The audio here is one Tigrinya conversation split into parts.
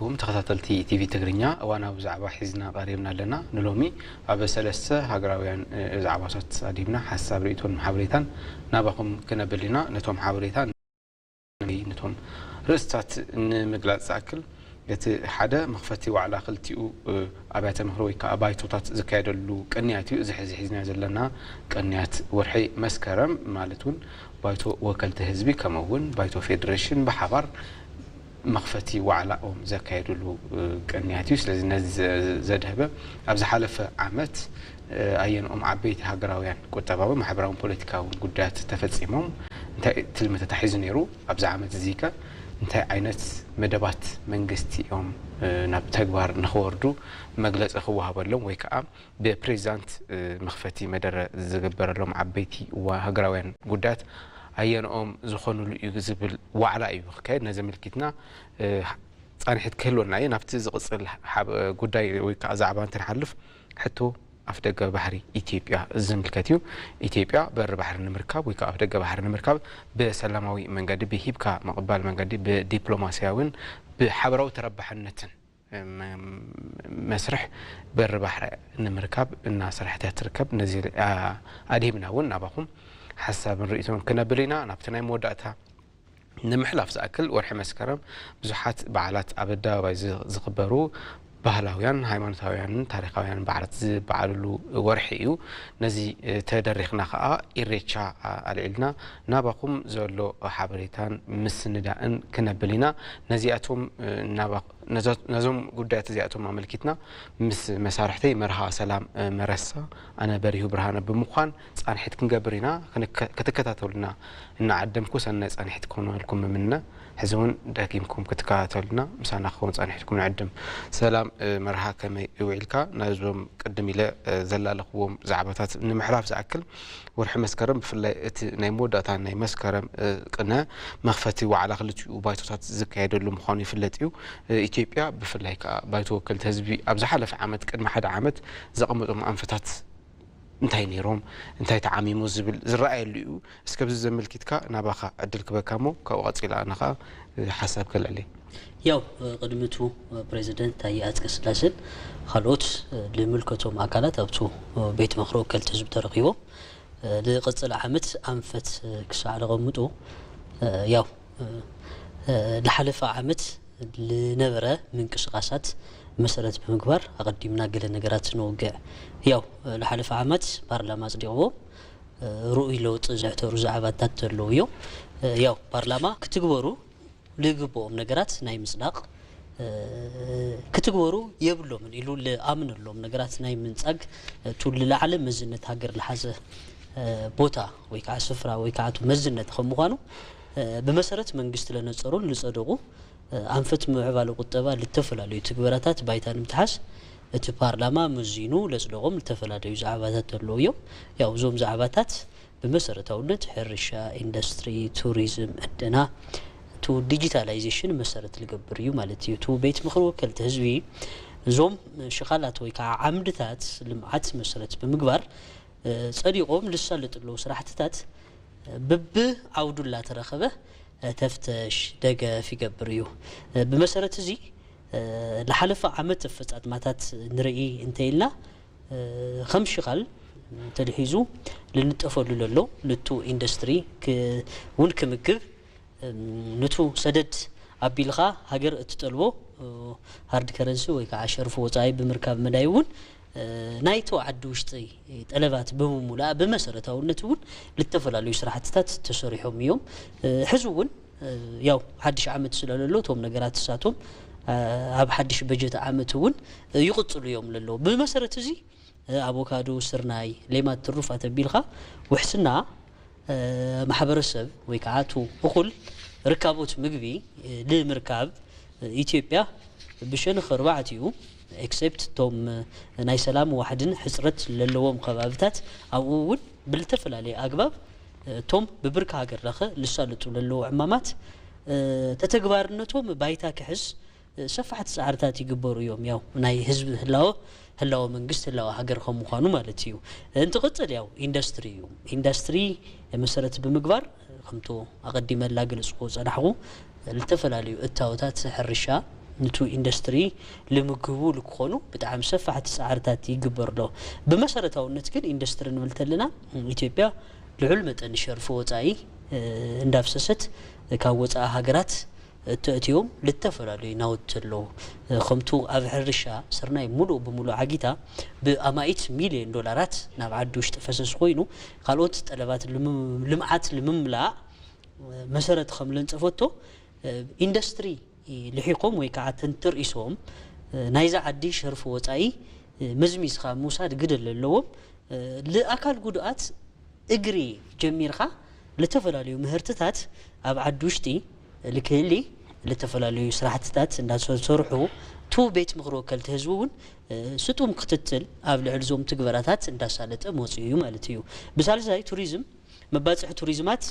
ይኹም ተኸታተልቲ ቲቪ ትግርኛ፣ እዋናዊ ብዛዕባ ሒዝና ቀሪብና ኣለና። ንሎሚ ኣብ ሰለስተ ሃገራውያን፣ እ፣ ዛዕባታት ኣዲብና ሓሳብ፣ ርእይቶን ሓበሬታን ናባኹም ክነብል ኢና። ነቶም ሓበሬታ፣ ነቶም ርእስታት ንምግላጽ ዝኣክል፣ እቲ ሓደ መኽፈቲ ዋዕላ ክልቲኡ፣ እ፣ ኣብያተ ምኽሪ ወይ ከኣ ባይቶታት ዝካየደሉ ቅንያት እዩ። እዚ ሕዚ ሒዝናዮ ዘለና ቅንያት ወርሒ መስከረም ማለት እውን ባይቶ ወከልቲ ህዝቢ ከምኡ እውን ባይቶ ፌደሬሽን ብሓባር መኽፈቲ ዋዕላኦም ዘካየድሉ፣ እ፣ ቅንያት እዩ። ስለዚ ነዚ ዘ-፣ ዘድህበ ኣብ ዝሓለፈ ዓመት፣ እ፣ ኣየንኦም ዓበይቲ ሃገራውያን ቁጠባዊ፣ ማሕበራውን ፖለቲካውን ጉዳያት ተፈጺሞም፣ እንታይ ትልሚ ተታሒዙ ነይሩ፣ ኣብዚ ዓመት እዚ ከ እንታይ ዓይነት መደባት መንግስቲ እዮም፣ እ፣ ናብ ተግባር ንኽወርዱ መግለጺ ክወሃበሎም ወይ ከኣ ብፕሬዚዳንት፣ እ፣ መኽፈቲ መደረ ዝግበረሎም ዓበይቲ ዋ-፣ ሃገራውያን ጉዳያት ኣየንኦም ዝኾኑሉ እዩ ዝብል ዋዕላ እዩ ክካየድ። ነዚ ኣመልኪትና፣ እ፣ ጻንሒት ክህልወና እዩ። ናብቲ ዝቕጽል ሓብ-፣ ጉዳይ ወይ ከዓ ዛዕባ እንትንሓልፍ፣ ሕቶ ኣፍደገ ባሕሪ ኢትዮጵያ ዝምልከት እዩ። ኢትዮጵያ በሪ ባሕሪ ንምርካብ ወይ ከዓ ኣፍደገ ባሕሪ ንምርካብ ብሰላማዊ መንገዲ፣ ብሂብካ ምቕባል መንገዲ፣ ብዲፕሎማስያውን ብሓበራዊ ተረባሕነትን መ-፣ መስርሕ በሪ ባሕሪ ንምርካብ እናሰርሐት እያ ትርከብ። ነዚ፣ ኣ-፣ ኣድሂብና እውን ናባኹም ሓሳብን ርእይቶን ክነብል ኢና። ናብቲ ናይ መወዳእታ ንምሕላፍ ዝኣክል፣ ወርሒ መስከረም ብዙሓት በዓላት ኣብ ኣደባባይ ዝ-፣ ዝኽበሩ ባህላውያን፣ ሃይማኖታውያንን ታሪኻውያንን በዓላት ዝበዓልሉ ወርሒ እዩ። ነዚ፣ እ፣ ተደሪኽና ከኣ ኢሬቻ፣ ኣ-፣ ኣልዒልና ናባኹም ዘሎ ሓበሬታን ምስንዳእን ክነብል ኢና። ነዚኣቶም፣ እ፣ ናባ-፣ ነዞ-፣ ነዞም ጉዳያት እዚኣቶም ኣመልኪትና ምስ መሳርሕተይ መርሃ ሰላም፣ እ፣ መረሳ፣ ኣነ በሪሁ ብርሃነ ብምዃን ጻንሒት ክንገብር ኢና። ክንከ-፣ ክትከታተሉና እናዓደምኩ ሰናይ ጻንሒት ክኾነልኩም እምነ። ሕዚ እውን ደጊምኩም ክትከታተሉና ምሳና ክኸውን ጻንሒትኩም ንዕድም። ሰላም፣ እ፣ መርሃ ከመይ ውዒልካ? ነዞም ቅድም ኢለ፣ እ፣ ዘላለኽዎም ዛዕባታት ንምሕላፍ ዝኣክል፣ ወርሒ መስከረም ብፍላይ እቲ ናይ መወዳእታ ናይ መስከረም፣ እ፣ ቅነ መኽፈቲ ዋዕላ ክልቲኡ ባይቶታት ዝካየደሉ ምዃኑ ይፍለጥ እዩ። እ፣ ኢትዮጵያ ብፍላይ ከኣ ባይቶ ወከልቲ ህዝቢ ኣብ ዝሓለፈ ዓመት ቅድሚ ሓደ ዓመት ዘቐመጦም ኣንፈታት እንታይ ነይሮም፣ እንታይ ተዓሚሙ ዝብል ዝረኣየሉ እዩ። እስከ ብዚ ዘመልኪትካ ናባኻ ዕድል ክበካ እሞ ካብኡ ቀጺላ ኣነ ኸኣ፣ እ፣ ሓሳብ ከልዕል እየ። ያው፣ እ፣ ቅድሚ እቱ፣ እ፣ ፕሬዚደንት ታየ ኣጽቀስላሴን ካልኦት፣ እ፣ ልምልከቶም ኣካላት ኣብቱ፣ እ፣ ቤት ምኽሪ ወከልቲ ህዝቢ ተረኺቦም፣ እ፣ ልቕጽል ዓመት ኣንፈት፣ እ፣ ክሳዕ ለቐምጡ፣ እ፣ ያው፣ እ፣ እ፣ ልሓለፈ ዓመት ልነበረ ምንቅስቓሳት መሰረት ብምግባር ኣቐዲምና ገለ ነገራት ነውግዕ። ያው፣ እ፣ ልሓለፈ ዓመት ፓርላማ ኣጽዲቕዎ፣ እ፣ ርኡይ ለውጢ ዘሕተሩ ዛዕባታት ዘለዉ እዮም። እ፣ ያው፣ ፓርላማ ክትግበሩ ልግብኦም ነገራት ናይ ምጽዳቕ፣ እ፣ ክትግበሩ የብሎምን ኢሉ ልኣምነሎም ነገራት ናይ ምንጻግ፣ እቱ ልላዕለ መዝነት ሃገር ልሓዘ፣ እ፣ ቦታ ወይ ከዓ ስፍራ ወይ ከዓ እቱ መዝነት ከም ምዃኑ፣ እ፣ ብመሰረት መንግስቲ ለነጸሩን ልጸደቑ፣ እ፣ ኣንፈት ምዕባለ ቁጠባ ልተፈላለዩ ትግበራታት ባይታ ንምትሓዝ እቲ ፓርላማ መዚኑ ለጽደቖም ልተፈላለዩ ዛዕባታት ዘለዉ እዮም። ያው እዞም ዛዕባታት ብመሰረታውነት ሕርሻ፣ ኢንዱስትሪ፣ ቱሪዝም፣ ዕደና፣ እቱ ዲጂታላይዜሽን መሰረት ልገብር እዩ ማለት እዩ። እቱ ቤት ምኽሪ ወከልቲ ህዝቢ እዞም ሽኻላት ወይ ከዓ ዓምድታት ልምዓት መሰረት ብምግባር፣ እ፣ ጸዲቖም ልሳለጡ ኣለዉ ስራሕትታት፣ እ፣ ብብዓውዱ ላተረኸበ፣ እ፣ ተፍተሽ፣ ደገፍ ይገብር እዩ። እ፣ ብመሰረት እዚ፣ እ፣ ልሓለፈ ዓመት ኣፈጻጽማታት ንርኢ እንተኢልና፣ እ፣ ከም ሽኻል ተልሒዙ ልንጠፈሉ ለሎ፣ ንቱ ኢንዱስትሪ ክ-፣ እውን ክምግብ፣ እም፣ ንቱ ሰደድ ኣቢልኻ ሃገር እትጠልቦ፣ እ፣ ሃርድ ከረንሲ ወይ ከዓ ሸርፊ ወጻኢ ብምርካብ መዳይ እውን፣ እ፣ ናይቶ ዓዲ ውሽጢ ጠለባት ብምሙላእ ብመሰረታውነት እውን ልተፈላለዩ ስራሕትታት ተሰሪሖም እዮም። እ፣ ሕዚ እውን፣ እ፣ ያው ሓድሽ ዓመት ስለ ለሎ እቶም ነገራት እሳቶም፣ እ፣ ኣብ ሓድሽ በጀት ዓመት እውን፣ እ፣ ይቕጽሉ እዮም ለለዉ። ብመሰረት እዚ፣ እ፣ ኣቮካዶ፣ ስርናይ፣ ሌማት፣ ትሩፋት ኣቢልካ ውሕስና፣ እ፣ ማሕበረሰብ ወይ ከዓ እቱ እኹል ርካቦት ምግቢ፣ እ፣ ንምርካብ፣ እ፣ ኢትዮጵያ ብሸነኽ ኣርባዕቲኡ፣ ኤክሴፕት እቶም፣ እ፣ ናይ ሰላም ዋሕድን ሕፅረት ለለዎም ከባብታት፣ ኣብኡ እውን ብልተፈላለየ ኣግባብ፣ እ፣ እቶም ብብርኪ ሃገር ለኸ ልሳለጡ ለለዉ ዕማማት፣ እ፣ ተተግባርነቶም ባይታ ክሕዝ፣ እ፣ ሰፋሕቲ ፃዕርታት ይግበሩ እዮም። ያው ናይ ህዝቢ ህላወ፣ ህላወ መንግስት፣ ህላወ ሃገር ከም ምዃኑ ማለት እዩ። እንትቕፅል ያው ኢንዱስትሪ እዩ። ኢንዱስትሪ መሰረት ብምግባር፣ ከምቶ ኣቐዲመ ላገልፅኩ ፀናሕኩ፣ ዝተፈላለዩ እታወታት ሕርሻ፣ ንቱ ኢንዱስትሪ ልምግቡ ልክኾኑ ብጣዕሚ ሰፋሕቲ ፃዕርታት ይግበር ኣሎ። ብመሰረታውነት ግን ኢንዱስትሪ ንብል ተለና ኢትዮጵያ ልዑል መጠን ሸርፊ ወፃኢ እንዳፍሰሰት ካብ ወፃኢ ሃገራት እተእትዮም ልተፈላለዩ ናውቲ ኣለዉ። ከምቱ ኣብ ሕርሻ ስርናይ ሙሉእ ብሙሉእ ዓጊታ ብኣማኢት ሚልዮን ዶላራት ናብ ዓዲ ውሽጢ ፈሰስ ኮይኑ ካልኦት ጠለባት ልምዓት ልምምላእ መሰረት ከም ለንፀፈቶ ኢንዱስትሪ ልሒቆም ወይ ከዓ ተንተርኢሶም ናይዛ ዓዲ ሸርፊ ወፃኢ መዝሚዝካ ምውሳድ ግደ ኣለዎም። ልኣካል ጉዱኣት እግሪ ጀሚርካ ልተፈላለዩ ምህርትታት ኣብ ዓዲ ውሽጢ ልክህሊ ልተፈላለዩ ስራሕትታት እንዳሰርሑ ቱ ቤት ምክሪ ወከልቲ ህዝቢ እውን ስጡም ክትትል ኣብ ልዕሊ ዞም ትግበራታት እንዳሳለጠ መፅኡ እዩ ማለት እዩ። ብሳልሳይ ቱሪዝም መባፅሒ ቱሪዝማት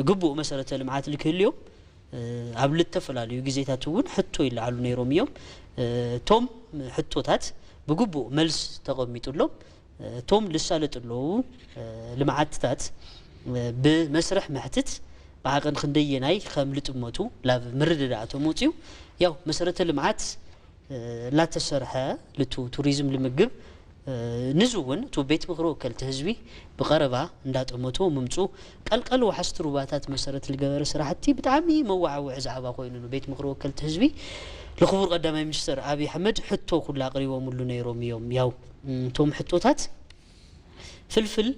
ግቡእ መሰረተ ልምዓት ልክህልዮም ኣብ ልተፈላለዩ ግዜታት እውን ሕቶ ይለዓሉ ነይሮም እዮም። እቶም ሕቶታት ብግቡእ መልስ ተቐሚጡሎም እቶም ልሳለጡ ኣለዉ ልምዓትታት ብመስርሕ መሕትት ብዓቐን ክንደየናይ ከም ልጥመቱ ላብ ምርድዳእ ተመፅዩ ያው መሰረተ ልምዓት ላተሰርሐ ልቱ ቱሪዝም ልምግብ ንዚ እውን እቱ ቤት ምክሪ ወከልቲ ህዝቢ ብቐረባ እንዳጠመቶ ምምፁ ቀልቀል ወሓዝቲ ሩባታት መሰረት ልገበረ ስራሕቲ ብጣዕሚ መዋዓውዒ ዛዕባ ኮይኑ ንቤት ምክሪ ወከልቲ ህዝቢ ልክቡር ቀዳማይ ሚኒስትር ኣብይ ኣሕመድ ሕቶ ኩላ ኣቕሪቦምሉ ነይሮም እዮም። ያው እቶም ሕቶታት ፍልፍል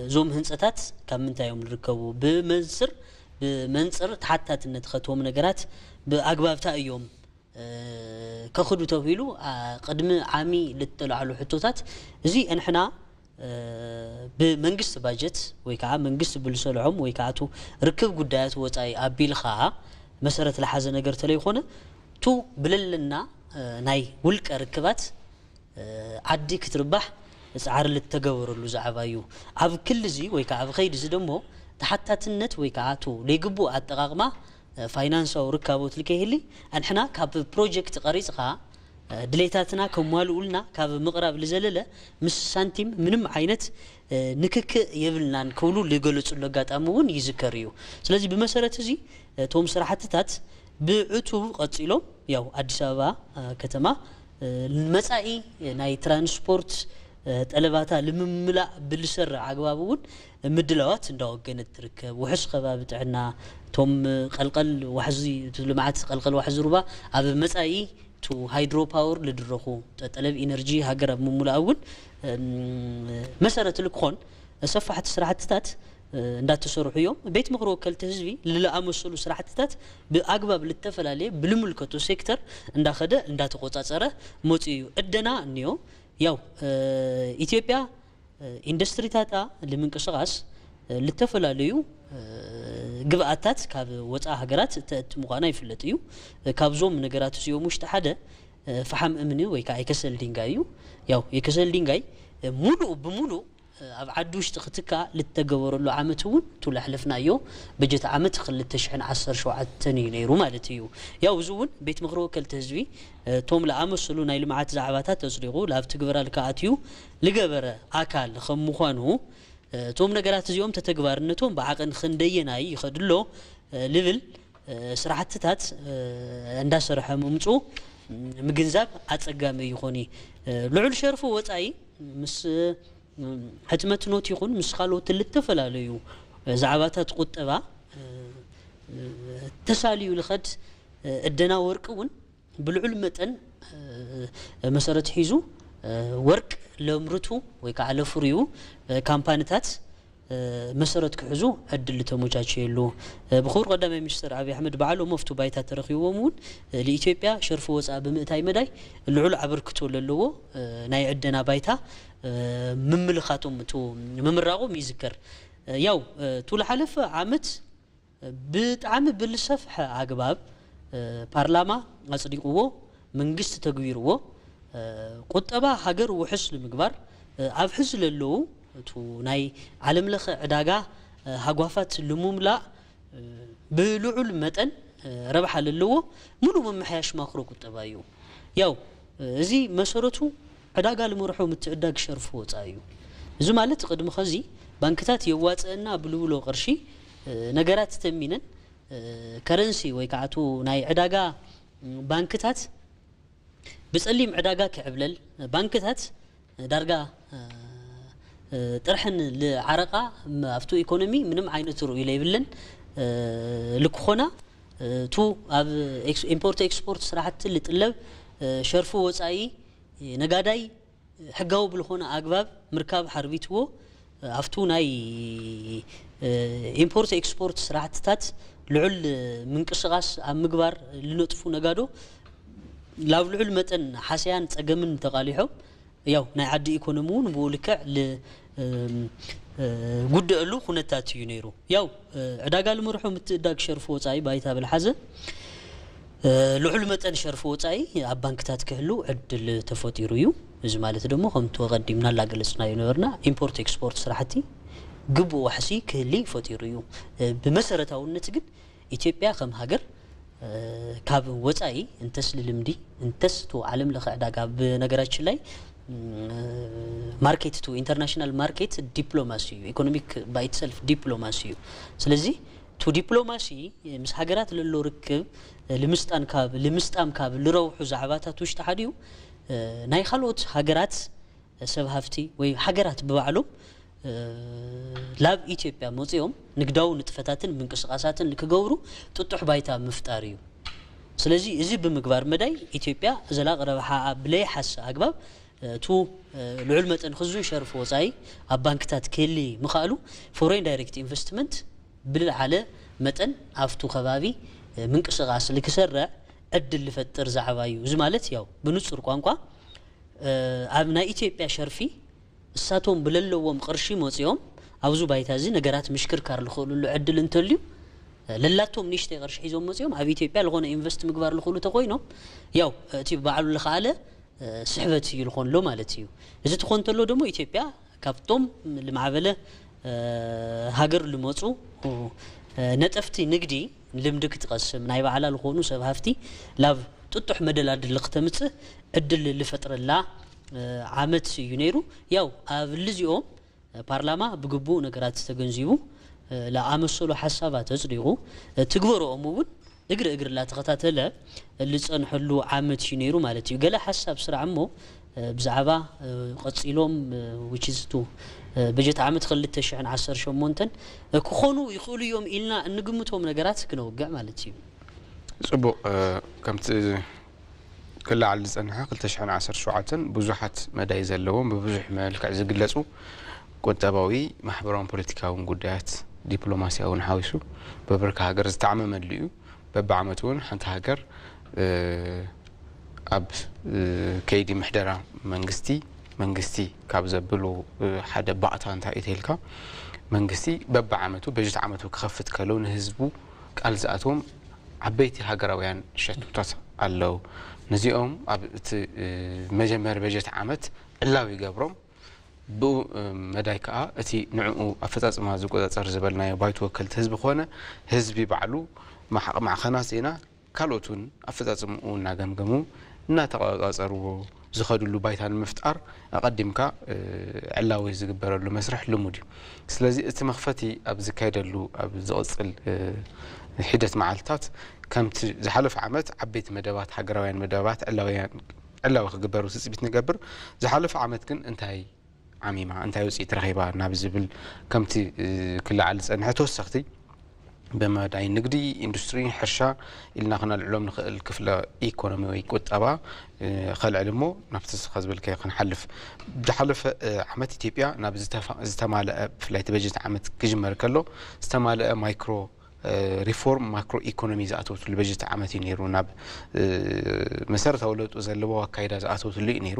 እዞም ህንፀታት ካብ ምንታይ እዮም ዝርከቡ ብመንፅር ብመንፅር ተሓታትነት ከቶም ነገራት ብኣግባብታ እዮም ከኽዱ ተብሂሉ ቅድሚ ዓሚ ልተላዕሉ ሕቶታት እዚ እንሕና ብመንግስቲ ባጀት ወይ ከዓ መንግስቲ ብልሰልዖም ወይ ከዓ ርክብ ጉዳያት ወፃኢ ኣቢልካ መሰረት ለሓዘ ነገር ተለይኮነ ቱ ብለለና ናይ ውልቀ ርክባት ዓዲ ክትርባሕ ፃዕሪ ልተገበረሉ ዛዕባ እዩ። ኣብ ክሊ እዚ ወይ ከዓ ኣብ ከይዲ እዚ ደሞ ተሓታትነት ወይ ከዓ ቱ ለይግቡእ ኣጠቃቅማ ፋይናንሳዊ ርካቦት ልከይህሊ ኣንሕና ካብ ፕሮጀክት ቀሪፅኻ ድሌታትና ከማልኡልና ካብ ምቕራብ ልዘለለ ምስ ሳንቲም ምንም ዓይነት ንክክእ የብልናን ክብሉ ልገለፁሉ ኣጋጣሚ እውን ይዝከር እዩ። ስለዚ ብመሰረት እዚ እቶም ስራሕትታት ብዕቱብ ቀፂሎም ያው ኣዲስ ኣበባ ከተማ መፃኢ ናይ ትራንስፖርት ጠለባታ ልምምላእ ብልሰርዕ ኣግባብ እውን ምድላዋት እንዳወገነት ትርከብ። ውሕስ ከባቢ ጥዕና እቶም ቀልቀል ዋሕዚ ልምዓት ቀልቀል ዋሕዚ ሩባ ኣብ መፃኢ ቱ ሃይድሮ ፓወር ልድረኹ ጠለብ ኢነርጂ ሃገር ኣብ ምሙላእ እውን መሰረት ልክኾን ሰፋሕቲ ስራሕትታት እንዳተሰርሑ እዮም። ቤት ምክሪ ወከልቲ ህዝቢ ልለኣመሰሉ ስራሕትታት ብኣግባብ ልተፈላለየ ብልምልከቱ ሴክተር እንዳኸደ እንዳተቆፃፀረ መፁ እዩ። ዕደና እኒዮ ያው ኢትዮጵያ ኢንዱስትሪታታ ንምንቅስቃስ ልተፈላለዩ ግብኣታት ካብ ወፃኢ ሃገራት ተእቲ ምዃና ይፍለጥ እዩ። ካብዞም ነገራት እዚኦም ውሽጢ ሓደ ፈሓም እምኒ ወይ ከዓ የከሰል ድንጋይ እዩ። ያው የከሰል ድንጋይ ሙሉእ ብሙሉእ ኣብ ዓዲ ውሽጢ ክትካእ ልተገበረሉ ዓመት እውን ቱ ለሕለፍናዮ በጀት ዓመት ክልተ ሽሕን ዓሰርተ ሸውዓተን እዩ ነይሩ ማለት እዩ። ያው እዚ እውን ቤት ምክሪ ወከልቲ ህዝቢ እቶም ለኣመሰሉ ናይ ልምዓት ዛዕባታት ተፅዲቑ ላብ ትግበራ ልከኣትዩ ልገበረ ኣካል ከም ምዃኑ እቶም ነገራት እዚኦም ተተግባርነቶም ብዓቐን ክንደየናይ ይኸድሎ ልብል ስራሕትታት እንዳሰርሐ ምምፁ ምግንዛብ ኣፀጋሚ ይኾን። ልዑል ሸርፊ ወፃኢ ምስ ሕትመት ኖት ይኹን ምስ ካልኦት ልተፈላለዩ ዛዕባታት ቁጠባ ተሳልዩ ልኸድ እደና ወርቂ እውን ብልዑል መጠን መሰረት ሒዙ ወርቅ ለምርቱ ወይ ከዓ ለፍርዩ ካምፓኒታት መሰረት ክሕዙ ዕድል ተመቻችየሉ። ብክቡር ቀዳማይ ሚኒስትር ኣብይ ኣሕመድ ባዕሎም ኣብቲ ባይታ ተረኪቦም እውን ንኢትዮጵያ ሸርፊ ወፃኢ ብምእታይ መዳይ ልዑል ኣበርክቶ ለለዎ ናይ ዕደና ባይታ ምምልኻቶም ምምራቖም ይዝከር። ያው ቱ ለሓለፈ ዓመት ብጣዕሚ ብልሰፍሐ ኣግባብ ፓርላማ ኣፅዲቕዎ መንግስቲ ተግቢርዎ ቁጠባ ሃገር ውሕስ ንምግባር ኣብ ሕዚ ለለዉ እቱ ናይ ዓለም ለኸ ዕዳጋ ሃጓፋት ልሙምላእ ብልዑል መጠን ረብሓ ለለዎ ሙሉእ ምምሕያሽ ማክሮ ቁጠባ እዩ። ያው እዚ መሰረቱ ዕዳጋ ልመርሖ ምትዕዳግ ሸርፊ ወፃኢ እዩ። እዚ ማለት ቅድሚ ኸዚ ባንክታት የዋፅአና ብልብሎ ቅርሺ ነገራት ተሚነን ከረንሲ ወይ ከዓ እቲ ናይ ዕዳጋ ባንክታት ብፀሊም ዕዳጋ ክዕብለል፣ ባንክታት ዳርጋ ጥርሐን ልዓረቃ ኣብቱ ኢኮኖሚ ምንም ዓይነት ርእዩ ለይብለን ልክኾና፣ እቱ ኣብ ኢምፖርት ኤክስፖርት ስራሕቲ ልጥለብ ሸርፊ ወፃኢ ነጋዳይ ሕጋዊ ብልኾነ ኣግባብ ምርካብ ሓርቢትዎ ኣብቱ ናይ ኢምፖርት ኤክስፖርት ስራሕትታት ልዑል ምንቅስቃስ ኣብ ምግባር ልነጥፉ ነጋዶ ላብ ልዑል መጠን ሓሰያን ፀገምን ተቃሊሖም ያው ናይ ዓዲ ኢኮኖሚ እውን ብኡ ልክዕ ጉድእሉ ኩነታት እዩ ነይሩ። ያው ዕዳጋ ልምርሑ ምትእዳግ ሸርፊ ወፃኢ ባይታ ብልሓዘ ልዑል መጠን ሸርፊ ወፃኢ ኣብ ባንክታት ክህሉ ዕድል ተፈጢሩ እዩ። እዚ ማለት ደሞ ከምቲ ቀዲምና ላገለፅናዮ ነበርና ኢምፖርት ኤክስፖርት ስራሕቲ ግቡእ ዋሕሲ ክህሊ ፈጢሩ እዩ። ብመሰረታውነት ግን ኢትዮጵያ ከም ሃገር ካብ ወፃኢ እንተስ ልልምዲ እንተስ ቱ ዓለም ለኸ ዕዳጋ ብነገራችን ላይ ማርኬት ቱ ኢንተርናሽናል ማርኬት ዲፕሎማሲ እዩ። ኢኮኖሚክ ባይ ኢትሰልፍ ዲፕሎማሲ እዩ። ስለዚ ቱ ዲፕሎማሲ ምስ ሃገራት ለሎ ርክብ ልምስጣን ካብ ልምስጣም ካብ ልረውሑ ዛዕባታት ውሽጢ ሓዲኡ ናይ ካልኦት ሃገራት ሰብ ሃፍቲ ወይ ሃገራት ብባዕሎም ላብ ኢትዮጵያ መፅኦም ንግዳዊ ንጥፈታትን ምንቅስቃሳትን ክገብሩ ጥጡሕ ባይታ ምፍጣር እዩ። ስለዚ እዚ ብምግባር መዳይ ኢትዮጵያ ዘላቂ ረብሓ ብለይሓስ ኣግባብ እቱ ልዑል መጠን ክዙ ሸርፊ ወፃኢ ኣብ ባንክታት ክህሊ ምኽኣሉ ፎሬን ዳይሬክት ኢንቨስትመንት ብልዓለ መጠን ኣብቱ ከባቢ ምንቅስቃስ ልክሰርዕ ዕድል ልፈጥር ዛዕባ እዩ። እዚ ማለት ያው ብንፁር ቋንቋ ኣብ ናይ ኢትዮጵያ ሸርፊ እሳቶም ብለለዎም ቅርሺ መፂኦም ኣብዚ ባይታ እዚ ነገራት ምሽክርካር ልኽእሉሉ ዕድል እንተልዩ ለላቶም ንእሽተይ ቅርሺ ሒዞም መፂኦም ኣብ ኢትዮጵያ ልኾነ ኢንቨስት ምግባር ልኽእሉ ተኮይኖም ያው እቲ ባዕሉ ልኽኣለ ስሕበት እዩ ልኾንሎ ማለት እዩ። እዚ ትኾን ተሎ ደሞ ኢትዮጵያ ካብቶም ልማዕበለ ሃገር ልመፁ ነጠፍቲ ንግዲ ልምዲ ክትቐስም ናይ ባዕላ ልኾኑ ሰብ ሃፍቲ ላብ ጥጡሕ መደላድል ልክተምፅእ ዕድል ልፈጥረላ ዓመት እዩ ነይሩ። ያው ኣብ ልዚኦም ፓርላማ ብግቡእ ነገራት ተገንዚቡ ለኣመሰሉ ሓሳባት ኣፅዲቑ ትግበረኦም እውን እግሪ እግሪ ላተኸታተለ ልፀንሐሉ ዓመት እዩ ነይሩ ማለት እዩ። ገለ ሓሳብ ስራዕ እሞ ብዛዕባ ቀፂሎም which is to በጀት ዓመት ክልተ ሽሕን ዓሰርተ ሸሞንተን ክኾኑ ይኽእሉ እዮም ኢልና እንግምቶም ነገራት ክነውግዕ ማለት እዩ። ፅቡቕ ከምቲ ክለዓል ዝፀንሐ ክልተ ሽሕን ዓሰርተ ሸውዓተን ብዙሓት መዳይ ዘለዎም ብብዙሕ መልክዕ ዝግለፁ ቁጠባዊ፣ ማሕበራውን ፖለቲካውን ጉዳያት ዲፕሎማሲያውን ሓዊሱ በብርካ ሃገር ዝተዓመመሉ እዩ። በብዓመቱ እውን ሓንቲ ሃገር ኣብ ከይዲ ምሕደራ መንግስቲ መንግስቲ ካብ ዘብሉ ሓደ ባእታ እንታይ እዩ ተልካ መንግስቲ በብዓመቱ በጀት ዓመቱ ክኸፍት ከለው ንህዝቡ ቃል ዝኣትዎም ዓበይቲ ሃገራውያን ሸቶታት ኣለዉ። ነዚኦም ኣብ እቲ መጀመሪ በጀት ዓመት ዕላዊ ይገብሮም። ብኡ መዳይ ከዓ እቲ ንዕኡ ኣፈፃፅማ ዝቆፃፀር ዝበልናዮ ባይቶ ወከልቲ ህዝቢ ኮነ ህዝቢ ባዕሉ ማዕኸናት ዜና ካልኦት እውን ኣፈፃፅምኡ እናገምገሙ እናተቆፃፀርዎ ዝኸድሉ ባይታ ንምፍጣር ኣቐዲምካ ዕላዊ ዝግበረሉ መስርሕ ልሙድ እዩ። ስለዚ እቲ መኽፈቲ ኣብ ዝካየደሉ ኣብ ዝቕፅል ሒደት መዓልትታት ከምቲ ዝሓለፈ ዓመት ዓበይቲ መደባት ሃገራውያን መደባት ዕላዊ ክግበሩ ትፅቢት ንገብር። ዝሓለፈ ዓመት ግን እንታይ ዓሚማ እንታይ ውፅኢት ረኺባ ናብ ዝብል ከምቲ ክለዓል ዝፀንሐ ተወሰኽቲ ብመዳይ ንግዲ፣ ኢንዱስትሪ፣ ሕርሻ ኢልና ክነልዕሎም ንኽእል ክፍለ ኢኮኖሚ ወይ ቁጠባ ከልዕል እሞ ናብቲ ስኻ ዝበልካዮ ክንሓልፍ። ዝሓለፈ ዓመት ኢትዮጵያ ናብ ዝተማልአ ብፍላይ እቲ በጀት ዓመት ክጅመር ከሎ ዝተማልአ ማይክሮ ሪፎርም ማክሮ ኢኮኖሚ ዝኣተወትሉ በጀት ዓመት እዩ ነይሩ። ናብ መሰረታዊ ለውጢ ዘለዎ ኣካይዳ ዝኣተወትሉ እዩ ነይሩ።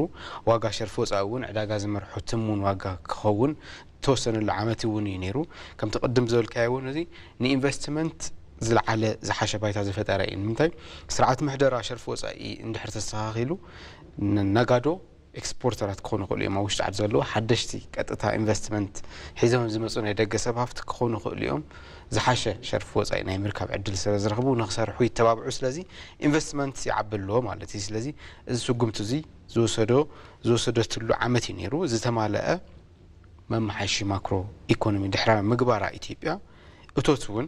ዋጋ ሸርፊ ወፃኢ እውን ዕዳጋ ዝመርሖ ትሙን ዋጋ ክኸውን ዝተወሰነሉ ዓመት እውን እዩ ነይሩ። ከምቲ ቅድም ዝበልካዮ እውን እዚ ንኢንቨስትመንት ዝለዓለ ዝሓሸ ባይታ ዝፈጠረ እዩ። ንምንታይ ስርዓት ምሕደራ ሸርፊ ወፃኢ እንድሕር ተስተኻኺሉ ነጋዶ ኤክስፖርተራት ክኾኑ ይኽእሉ እዮም ኣብ ውሽጢ ዓዲ ዘለዉ ሓደሽቲ ቀጥታ ኢንቨስትመንት ሒዞም ዝመፁ ናይ ደገ ሰብ ሃፍቲ ክኾኑ ይኽእሉ እዮም ዝሓሸ ሸርፊ ወፃኢ ናይ ምርካብ ዕድል ስለ ዝረኽቡ ንክሰርሑ ይተባብዑ ስለዚ ኢንቨስትመንት ይዓቢ ኣለዎ ማለት እዩ ስለዚ እዚ ስጉምቲ እዚ ዝወሰዶ ዝወሰደትሉ ዓመት እዩ ነይሩ ዝተማለአ መመሓየሺ ማክሮ ኢኮኖሚ ድሕረ ምግባራ ኢትዮጵያ እቶት እውን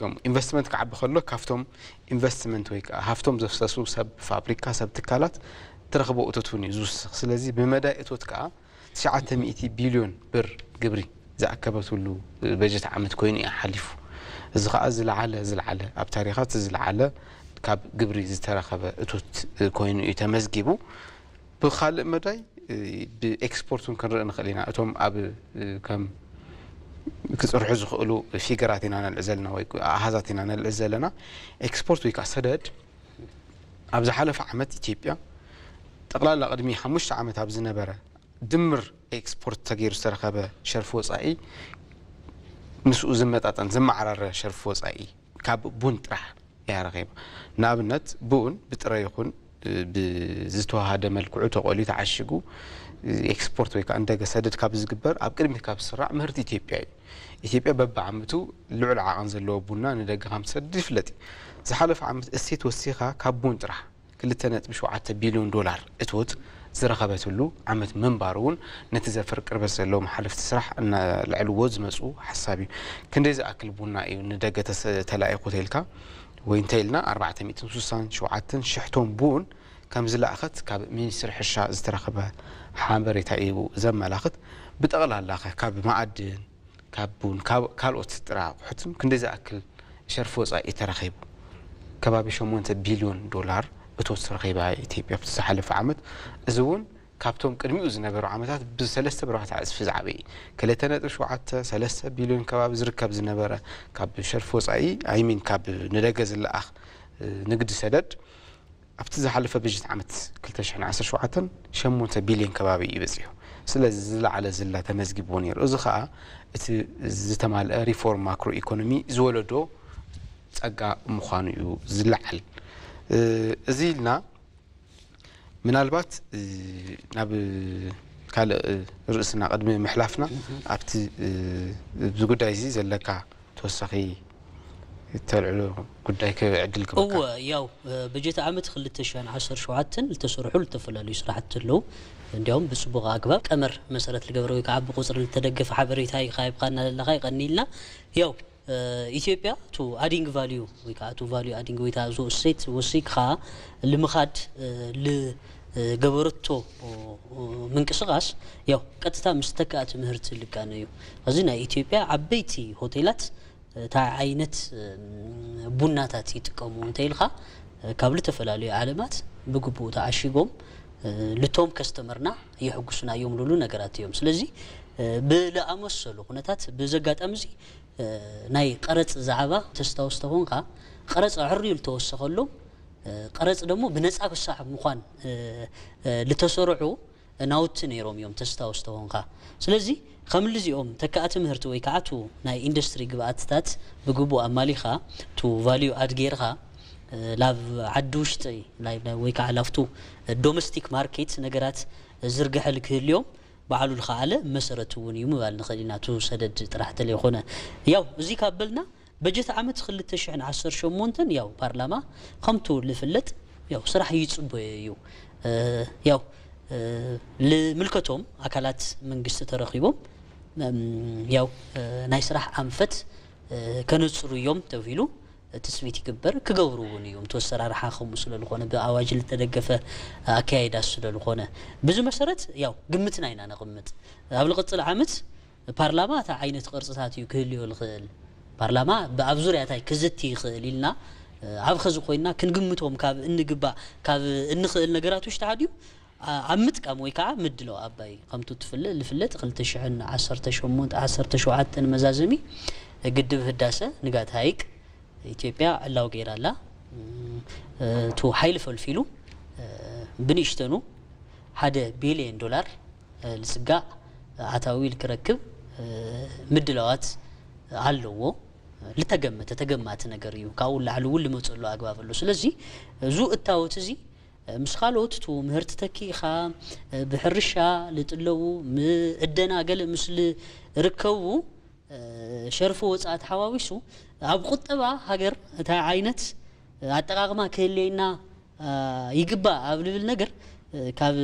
ከም ኢንቨስትመንት ክዓቢ ከሎ ካብቶም ኢንቨስትመንት ወይ ከዓ ሃፍቶም ዘፍሰሱ ሰብ ፋብሪካ፣ ሰብ ትካላት ትረኽቦ እቶት እውን እዩ ዝውስኽ። ስለዚ ብመዳይ እቶት ከዓ ትሽዓተ ሚእቲ ቢልዮን ብር ግብሪ ዝኣከበትሉ በጀት ዓመት ኮይኑ እዩ ሓሊፉ። እዚ ከዓ ዝለዓለ ዝለዓለ ኣብ ታሪኻት ዝለዓለ ካብ ግብሪ ዝተረኸበ እቶት ኮይኑ እዩ ተመዝጊቡ። ብኻልእ መዳይ ብኤክስፖርት እውን ክንርኢ ንኽእል ኢና። እቶም ኣብ ከም ክፅርሑ ዝኽእሉ ፊገራት ኢና ነልዕ ዘለና ወይ ኣሃዛት ኢና ነልዕ ዘለና። ኤክስፖርት ወይ ከዓ ሰደድ ኣብ ዝሓለፈ ዓመት ኢትዮጵያ ጠቕላላ ቅድሚ ሓሙሽተ ዓመት ኣብ ዝነበረ ድምር ኤክስፖርት ተገይሩ ዝተረኸበ ሸርፊ ወፃኢ ምስኡ ዝመጣጠን ዝመዓራረ ሸርፊ ወፃኢ ካብ ቡን ጥራሕ እያ ረኺባ። ንኣብነት ብኡን ብጥረ ይኹን ብዝተዋሃደ መልክዑ ተቆልዩ ተዓሺጉ ኤክስፖርት ወይ ከዓ እንደገ ሰደድ ካብ ዝግበር ኣብ ቅድሚት ካብ ዝስራዕ ምህርቲ ኢትዮጵያ እዩ። ኢትዮጵያ በብዓመቱ ልዑል ዓቐን ዘለዎ ቡና ንደገ ከም ትሰድድ ይፍለጥ እዩ። ዝሓለፈ ዓመት እሴት ወሲኻ ካብ ቡን ጥራሕ ክልተ ነጥቢ ሸውዓተ ቢልዮን ዶላር እቶት ዝረኸበትሉ ዓመት ምንባሩ እውን ነቲ ዘፈር ቅርበት ዘለዎም ሓለፍቲ ስራሕ እናልዐልዎ ዝመፁ ሓሳብ እዩ። ክንደይ ዝኣክል ቡና እዩ ንደገ ተሰ- ተላኢኹ ተልካ ወይ እንተ ኢልና ኣርባዕተ ሚእትን ስሳን ሸውዓተን ሽሕቶም ቡን ከም ዝለኣኸት ካብ ሚኒስትሪ ሕርሻ ዝተረኸበ ሓበሬታ እዩ ዘመላኽት። ብጠቕላላ ከ ካብ መኣድን ካብ ቡን ካብ ካልኦት ጥረ ኣቑሑትን ክንደይ ዝኣክል ሸርፊ ወፃኢ ተረኺቡ? ከባቢ ሸሞንተ ቢልዮን ዶላር እቶት ረኺባ ኢትዮጵያ ኣብቲ ዝሓለፈ ዓመት። እዚ እውን ካብቶም ቅድሚኡ ዝነበሩ ዓመታት ብሰለስተ ብርባዕተ ዕፅፊ ዝዓበየ እዩ። ክልተ ነጥቢ ሸውዓተ ሰለስተ ቢልዮን ከባቢ ዝርከብ ዝነበረ ካብ ሸርፊ ወፃኢ ኣይሚን ካብ ንደገ ዝለኣኽ ንግዲ ሰደድ ኣብቲ ዝሓለፈ በጀት ዓመት ክልተ ሽሕን ዓሰርተ ሸውዓተን ሸሞንተ ቢልዮን ከባቢ እዩ በፂሑ። ስለዚ ዝለዓለ ዝላ ተመዝጊብዎ ነይሩ። እዚ ከዓ እቲ ዝተማልአ ሪፎርም ማክሮ ኢኮኖሚ ዝወለዶ ፀጋ ምዃኑ እዩ ዝለዓል። እዚ ኢልና ምናልባት ናብ ካልእ ርእስና ቅድሚ ምሕላፍና ኣብቲ እዚ ጉዳይ እዚ ዘለካ ተወሳኺ ተልዕሎ ጉዳይ ክዕድል ክበካ። እወ ያው በጀት ዓመት ክልተ ሽሕን ዓሰርተ ሸውዓተን ዝተሰርሑ ዝተፈላለዩ ስራሕቲ ኣለዉ። እንዲያውም ብፅቡቕ ኣግባብ ቀመር መሰረት ልገብረ ወይ ከዓ ብቁፅሪ ልተደገፈ ሓበሬታ ይካይብካ እናለለካ ይቀኒ ኢልና ያው ኢትዮጵያ ቱ adding value ወይ ከዓ ቱ value adding ወይ ከዓ እሱ እሴት ወሲክካ ልምኻድ ልገበረቶ ምንቅስቃስ ያው ቀጥታ ምስ ተካእቲ ምህርቲ ልቃነ እዩ። እዚ ናይ ኢትዮጵያ ዓበይቲ ሆቴላት እንታይ ዓይነት ቡናታት ይጥቀሙ እንተ ኢልካ ካብ ልተፈላለዩ ዓለማት ብግቡእ ተዓሺጎም ልቶም ከስተመርና የሕጉሱና እዮም ልብሉ ነገራት እዮም። ስለዚ ብለኣመሰሉ ኩነታት ብዚ ኣጋጣሚ እዚ ናይ ቀረፅ ዛዕባ ተስታውስ ተኾንካ ቀረፅ ኣዕርዩ ልተወሰኸሎም ቀረፅ ደሞ ብነፃ ክሳዕ ምዃን ልተሰርዑ ናውቲ ነይሮም እዮም ተስታውስ ተኾንካ። ስለዚ ከምልዚኦም ተካእቲ ምህርቲ ወይ ከዓ ቱ ናይ ኢንዱስትሪ ግብኣትታት ብግቡእ ኣማሊኻ ቱ value add ጌርኻ ላብ ዓዲ ውሽጢ ወይ ከዓ ላፍቱ domestic market ነገራት ዝርግሐል ክህልዮም ባዕሉ ልኸኣለ መሰረት እውን እዩ ምባል ንኽእል ኢና። ቱ ሰደድ ጥራሕ ተለይኮነ ያው እዚ ካብ በልና በጀት ዓመት ክልተ ሽሕን ዓሰርተ ሸሞንተን ያው ፓርላማ ከምቱ ልፍለጥ ያው ስራሕ ይፅበዮ እዩ። ያው ልምልከቶም ኣካላት መንግስቲ ተረኺቦም ያው ናይ ስራሕ ኣንፈት ከነፅሩ እዮም ተብሂሉ ትፅቢት ይግበር ክገብሩ እውን እዮም። እቲ ኣሰራርሓ ከምኡ ስለልኾነ ብኣዋጅ ልተደገፈ ኣካያይዳ ስለልኾነ ብዚ መሰረት ያው ግምትና ኢና ነቕምጥ። ኣብ ልቕፅል ዓመት ፓርላማ እታ ዓይነት ቅርፅታት እዩ ክህልዮ ልኽእል። ፓርላማ ብኣብ ዙርያ እንታይ ክዝቲ ይኽእል ኢልና ኣብ ኸዚ ኮይና ክንግምቶም ካብ እንግባእ ካብ እንኽእል ነገራት ውሽጢ ሓዲዩ ኣብ ምጥቃም ወይ ከዓ ምድላው ኣባይ ከምቱ ትፍለ ልፍለጥ ክልተ ሽሕን ዓሰርተ ሸሞንተ ዓሰርተ ሸውዓተን መዛዘሚ ግድብ ህዳሰ ንጋት ሃይቅ ኢትዮጵያ ዕላው ገይራ ኣላ። እቱ ሓይሊ ፈልፊሉ ብንእሽተኑ ሓደ ቢልየን ዶላር ልፅጋእ ኣታዊ ክረክብ ምድላዋት ኣለዎ። ልተገመተ ተገማቲ ነገር እዩ። ካብኡ ላዕሊ እውን ልመፀሉ ኣግባብ ኣሎ። ስለዚ እዙ እታወት እዚ ምስ ካልኦት እቱ ምህርቲ ተኪእኻ ብሕርሻ ልጥለቡ ምእደና ገለ ምስ ልርከቡ ሸርፊ ወፃኢ ተሓዋዊሱ ኣብ ቁጠባ ሃገር እንታይ ዓይነት ኣጠቃቅማ ክህልየና ይግባእ ኣብ ልብል ነገር ካብ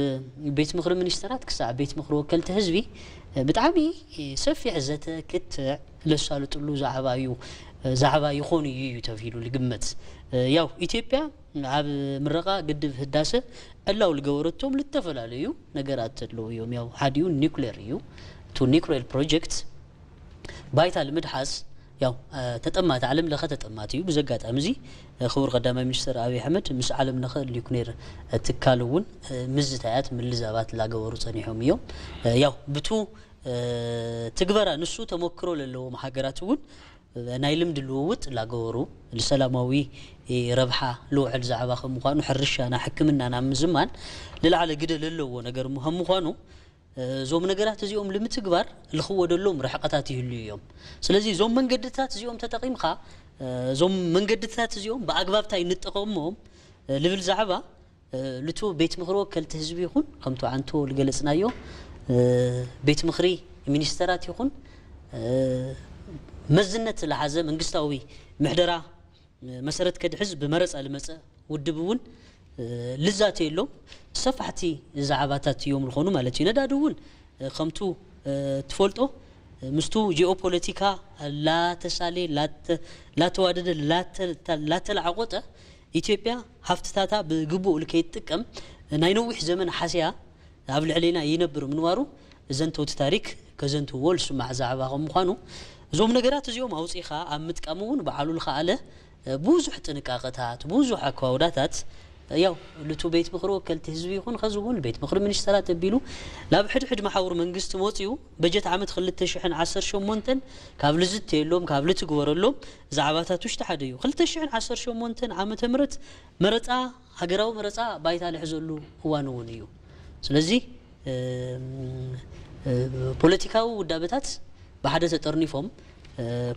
ቤት ምኽሪ ሚኒስተራት ክሳዕ ቤት ምኽሪ ወከልቲ ህዝቢ ብጣዕሚ ሰፊሕ ዘተ ክትዕ ለሳልጥሉ ዛዕባ እዩ። ዛዕባ ይኾኑ እዩ እዩ ተባሂሉ ልግመት። ያው ኢትዮጵያ ኣብ ምረቓ ግድብ ህዳሰ ዕላው ልገበረቶም ልተፈላለዩ ነገራት ዘለዉ እዮም። ያው ሓዲኡ ኒውክሌር እዩ። እቲ ኒውክሌር ፕሮጀክት ባይታ ልምድሓዝ ያው ተጠማት ዓለም ለኸ ተጠማት እዩ። ብዚ ኣጋጣሚ እዚ ክቡር ቀዳማይ ሚኒስትር ኣብይ ኣሕመድ ምስ ዓለም ለኸ ኒውክሌር ትካል እውን ምዝታያት ምልዛባት ላገበሩ ጸኒሖም እዮም። ያው ብቱ ትግበራ ንሱ ተሞክሮ ለለዎም ሃገራት እውን ናይ ልምዲ ልውውጥ ላገበሩ ልሰላማዊ ረብሓ ልውዕል ዛዕባ ከም ምዃኑ ሕርሻና ሕክምናና ምዝማን ልላዕለ ግደ ለለዎ ነገር ከም ምዃኑ እዞም ነገራት እዚኦም ልምትግባር ልኽወደሎም ርሕቐታት ይህሉ እዮም። ስለዚ እዞም መንገድታት እዚኦም ተጠቒምካ እዞም መንገድታት እዚኦም ብኣግባብታይ ንጠቐሞም ልብል ዛዕባ ልቱ ቤት ምኽሪ ወከልቲ ህዝቢ ይኹን ከምቱ ዓንቶ ልገለጽናዮ ቤት ምኽሪ ሚኒስተራት ይኹን መዝነት ለሓዘ መንግስታዊ ምሕደራ መሰረት ከድሕዝ ብመረፃ ልመፀ ውድብ እውን ልዛተየሎም ሰፋሕቲ ዛዕባታት እዮም ልኾኑ ማለት እዩ። ነዳዲ እውን ከምቱ ትፈልጦ ምስቱ ጂኦፖለቲካ ላተሳሌ ላተዋደደ ላተላዕቆጠ ኢትዮጵያ ሃፍትታታ ብግቡእ ልከይትጥቀም ናይ ነዊሕ ዘመን ሓስያ ኣብ ልዕሌና ይነብር ምንባሩ ዘንተውቲ ታሪክ ከዘንትውዎ ልስማዕ ዛዕባ ከም ምዃኑ እዞም ነገራት እዚኦም ኣውፂኻ ኣብ ምጥቃም እውን በዓሉ ልኸኣለ ብዙሕ ጥንቃቐታት ብዙሕ ኣኳውዳታት ያው ልቱ ቤት ምኽሪ ወከልቲ ህዝቢ ይኹን ከዚ እውን ቤት ምኽሪ ሚኒስተራት ኣቢሉ ናብ ሕድሕድ መሓውር መንግስቲ መፂኡ በጀት ዓመት ክልተ ሽሕን ዓሰርተ ሸሞንተን ካብ ልዝተየሎም ካብ ልትግበረሎም ዛዕባታት ውሽጢ ሓደ እዩ። ክልተ ሽሕን ዓሰርተ ሸሞንተን ዓመተ ምህረት መረፃ ሃገራዊ መረፃ ባይታ ልሕዘሉ እዋን እውን እዩ። ስለዚ ፖለቲካዊ ውዳበታት ብሓደ ተጠርኒፎም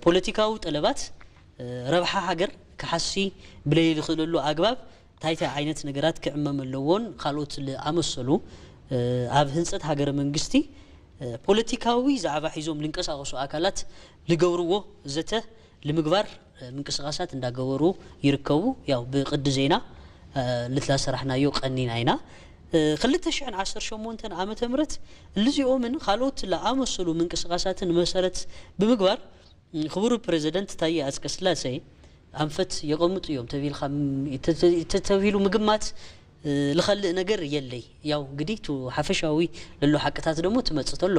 ፖለቲካዊ ጠለባት ረብሓ ሃገር ክሓሲ ብለይ ልኽእለሉ ኣግባብ ታይታይ ዓይነት ነገራት ክዕመም ኣለዎን ካልኦት ዝኣመሰሉ ኣብ ህንፀት ሃገረ መንግስቲ ፖለቲካዊ ዛዕባ ሒዞም ልንቀሳቐሱ ኣካላት ልገብርዎ ዘተ ልምግባር ምንቅስቃሳት እንዳገበሩ ይርከቡ። ያው ብቅዲ ዜና ልትላሰራሕናዮ ቀኒና ኢና። ክልተ ሽሕን ዓሰርተ ሸሞንተን ዓመተ ምህረት ልዚኦምን ካልኦት ለኣመሰሉ ምንቅስቃሳትን መሰረት ብምግባር ክቡር ፕሬዚደንት ታየ ኣጽቀስላሴ ኣንፈት የቐምጡ እዮም ተቢልካ ተተቢሉ ምግማት ልኸልእ ነገር የለይ። ያው እንግዲህ ቱ ሓፈሻዊ ለሎ ሓቅታት ደግሞ ትመጽእ ተሎ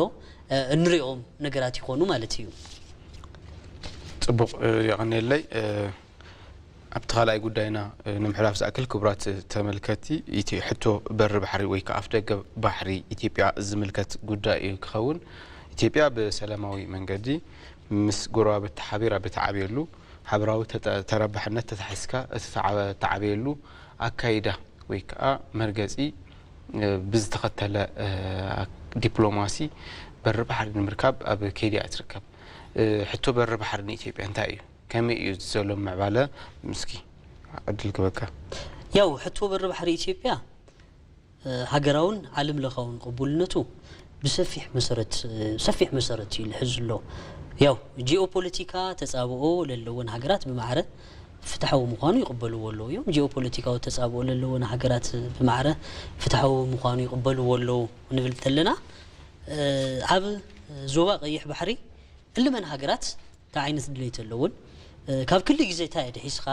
እንሪኦም ነገራት ይኾኑ ማለት እዩ። ጽቡቕ የቐንየለይ። ኣብቲ ካልኣይ ጉዳይና ንምሕላፍ ዝኣክል ክቡራት ተመልከቲ እቲ ሕቶ በሪ ባሕሪ ወይ ከዓ ኣፍደገ ባሕሪ ኢትዮጵያ ዝምልከት ጉዳይ እዩ ክኸውን። ኢትዮጵያ ብሰላማዊ መንገዲ ምስ ጎረባብቲ ሓቢራ ብትዓብየሉ ሓበራዊ ተረባሕነት ተታሒዝካ እተዓበየሉ ኣካይዳ ወይ ከዓ መርገፂ ብዝተኸተለ ዲፕሎማሲ በሪ ባሕሪ ንምርካብ ኣብ ከይዲ እያ ትርከብ። ሕቶ በሪ ባሕሪ ንኢትዮጵያ እንታይ እዩ? ከመይ እዩ ዘሎ ምዕባለ? ምስኪ ዕድል ክበካ። ያው ሕቶ በሪ ባሕሪ ኢትዮጵያ ሃገራውን ዓለም ለኻውን ቅቡልነቱ ብሰፊሕ መሰረት ሰፊሕ መሰረት እዩ ልሕዝ ኣሎ። ያው ጂኦፖለቲካ ተጻብኦ ለለወን ሃገራት ብማዕረ ፍትሓዊ ምዃኑ ይቕበልዎ ኣለዉ እዮም። ጂኦፖለቲካዊ ተጻብኦ ለለወን ሃገራት ብማዕረ ፍትሓዊ ምዃኑ ይቕበልዎ ኣለዉ ንብል ተለና ኣብ ዞባ ቀይሕ ባሕሪ እልመን ሃገራት እንታይ ዓይነት ድሌት ኣለውን ካብ ክሊ ግዜ እንታይ ድሒስኻ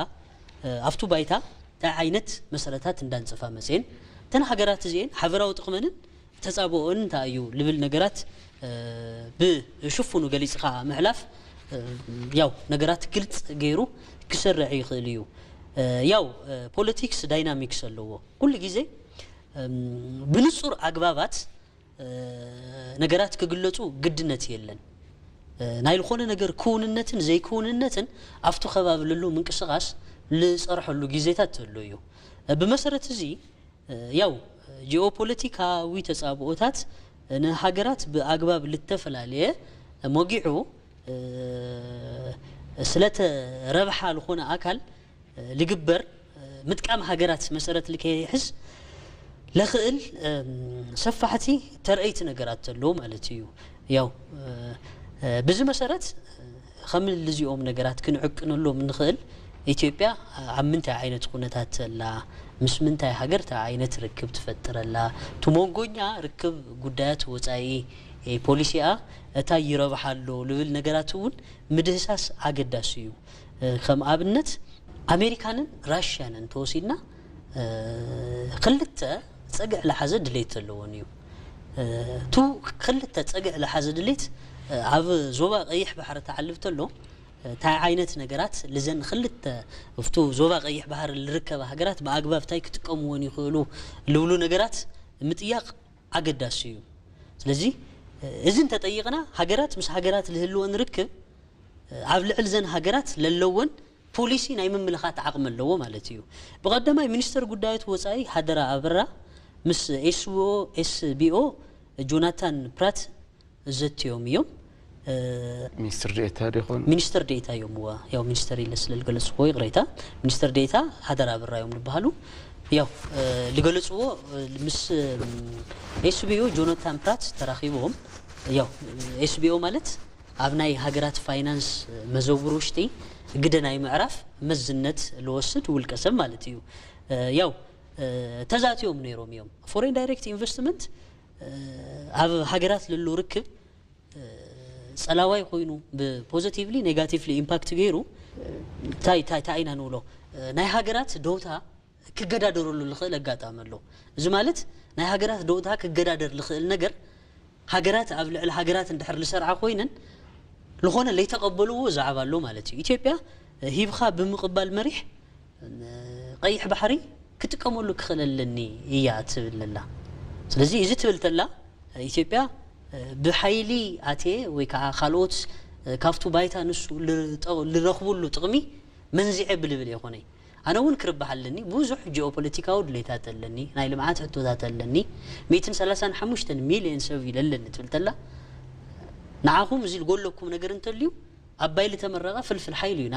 ኣብቱ ባይታ እንታይ ዓይነት መሰረታት እንዳንጽፋ መጽኤን እተን ሃገራት እዚኤን ሓበራዊ ጥቕመንን ተጻብኦን እንታይ እዩ ልብል ነገራት ብሽፉኑ ገሊጽኻ ምሕላፍ ያው ነገራት ግልጽ ገይሩ ክሰርዕ ይኽእል እዩ። ያው ፖለቲክስ ዳይናሚክስ ኣለዎ። ኩሉ ግዜ ብንጹር ኣግባባት ነገራት ክግለጹ ግድነት የለን። ናይ ዝኾነ ነገር ክውንነትን ዘይክውንነትን ኣብቱ ከባቢ ለሉ ምንቅስቃስ ልጸርሐሉ ግዜታት ተሎ እዩ። ብመሰረት እዚ ያው ጂኦፖለቲካዊ ተጻብኦታት ንሃገራት ብኣግባብ ልተፈላለየ ሞጊዑ ስለተ ረብሓ ዝኾነ ኣካል ልግበር ምጥቃም ሃገራት መሰረት ልከይሕዝ ለኽእል ሰፋሕቲ ተርእይቲ ነገራት ተሎ ማለት እዩ። ያው ብዚ መሰረት ከም ልዚኦም ነገራት ክንዕቅነሎም ንኽእል ኢትዮጵያ ኣብ ምንታይ ዓይነት ኩነታት ተላ ምስ ምንታይ ሃገር እንታይ ዓይነት ርክብ ትፈጥረላ እቲ መንጎኛ ርክብ ጉዳያት ወፃኢ ፖሊሲኣ እታይ ይረብሓ ኣሎ ልብል ነገራት እውን ምድህሳስ ኣገዳሲ እዩ። ከም ኣብነት ኣሜሪካንን ራሽያንን ተወሲድና ክልተ ጸግዕ ለሓዘ ድሌት ዘለዎን እዩ። ቱ ክልተ ጸግዕ ለሓዘ ድሌት ኣብ ዞባ ቀይሕ ባሕሪ ተዓልብ ተሎ እንታይ ዓይነት ነገራት ልዘን ክልተ ኣብቱ ዞባ ቀይሕ ባሕሪ ልርከባ ሃገራት ብኣግባብ እንታይ ክጥቀምዎን ይኽእሉ ልብሉ ነገራት ምጥያቕ ኣገዳሲ እዩ። ስለዚ እዚ እንተጠይቕና ሃገራት ምስ ሃገራት ልህልወን ርክብ ኣብ ልዕል ዘን ሃገራት ለለወን ፖሊሲ ናይ ምምልኻት ዓቕሚ ኣለዎ ማለት እዩ። ብቐዳማይ ሚኒስተር ጉዳያት ወጻኢ ሃደራ ኣበራ ምስ ኤስቢኦ ኤስቢኦ ጆናታን ፕራት ዘትዮም እዮም። ሚኒስትር ዴኤታ ዲኾን? ሚኒስትር ዴኤታ እዮም። ዋ ያው ሚኒስትር ኢለ ስለ ዝገለጽኩዎ ይቕሬታ። ሚኒስትር ዴኤታ ሃደራ ኣበራ እዮም ዝበሃሉ። ያው ዝገለጽዎ ምስ ኤስቢኦ ጆናታን ፕራት ተራኺቦም ያው ኤስቢኦ ማለት ኣብ ናይ ሃገራት ፋይናንስ መዘውር ውሽጢ ግደ ናይ ምዕራፍ መዝነት ልወስድ ውልቀ ሰብ ማለት እዩ። ያው ተዛትዮም ነይሮም እዮም። ፎሬን ዳይሬክት ኢንቨስትመንት ኣብ ሃገራት ለሎ ርክብ ጸላዋይ ኮይኑ ብፖዚቲቭሊ ኔጋቲቭሊ ኢምፓክት ገይሩ እንታይ እንታይ እንታይ ኢና ንብሎ ናይ ሃገራት ደውታ ክገዳደረሉ ልኽእል ኣጋጣሚ ኣሎ። እዚ ማለት ናይ ሃገራት ደውታ ክገዳደር ልኽእል ነገር ሃገራት ኣብ ልዕሊ ሃገራት እንድሕር ልሰርዓ ኮይነን ልኾነ ለይተቐበልዎ ዛዕባ ኣሎ ማለት እዩ። ኢትዮጵያ ሂብኻ ብምቕባል መሪሕ ቀይሕ ባሕሪ ክጥቀመሉ ክኽእል ኣለኒ እያ ትብል ኣላ። ስለዚ እዚ ትብል ተላ ኢትዮጵያ ብሓይሊ ኣትየ ወይ ከዓ ካልኦት ካብቱ ባይታ ንሱ ልረኽብሉ ጥቕሚ መንዚዐ ብልብል የኾነይ። ኣነ እውን ክርባሕ ኣለኒ፣ ብዙሕ ጂኦፖለቲካዊ ድሌታት ኣለኒ፣ ናይ ልምዓት ሕቶታት ኣለኒ፣ ሚእትን ሰላሳን ሓሙሽተን ሚልዮን ሰብ ኢለ ኣለኒ ትብል ተላ ንዓኹም እዚ ልጎለኩም ነገር እንተልዩ ኣባይ ልተመረቐ ፍልፍል ሓይሊ እዩ፣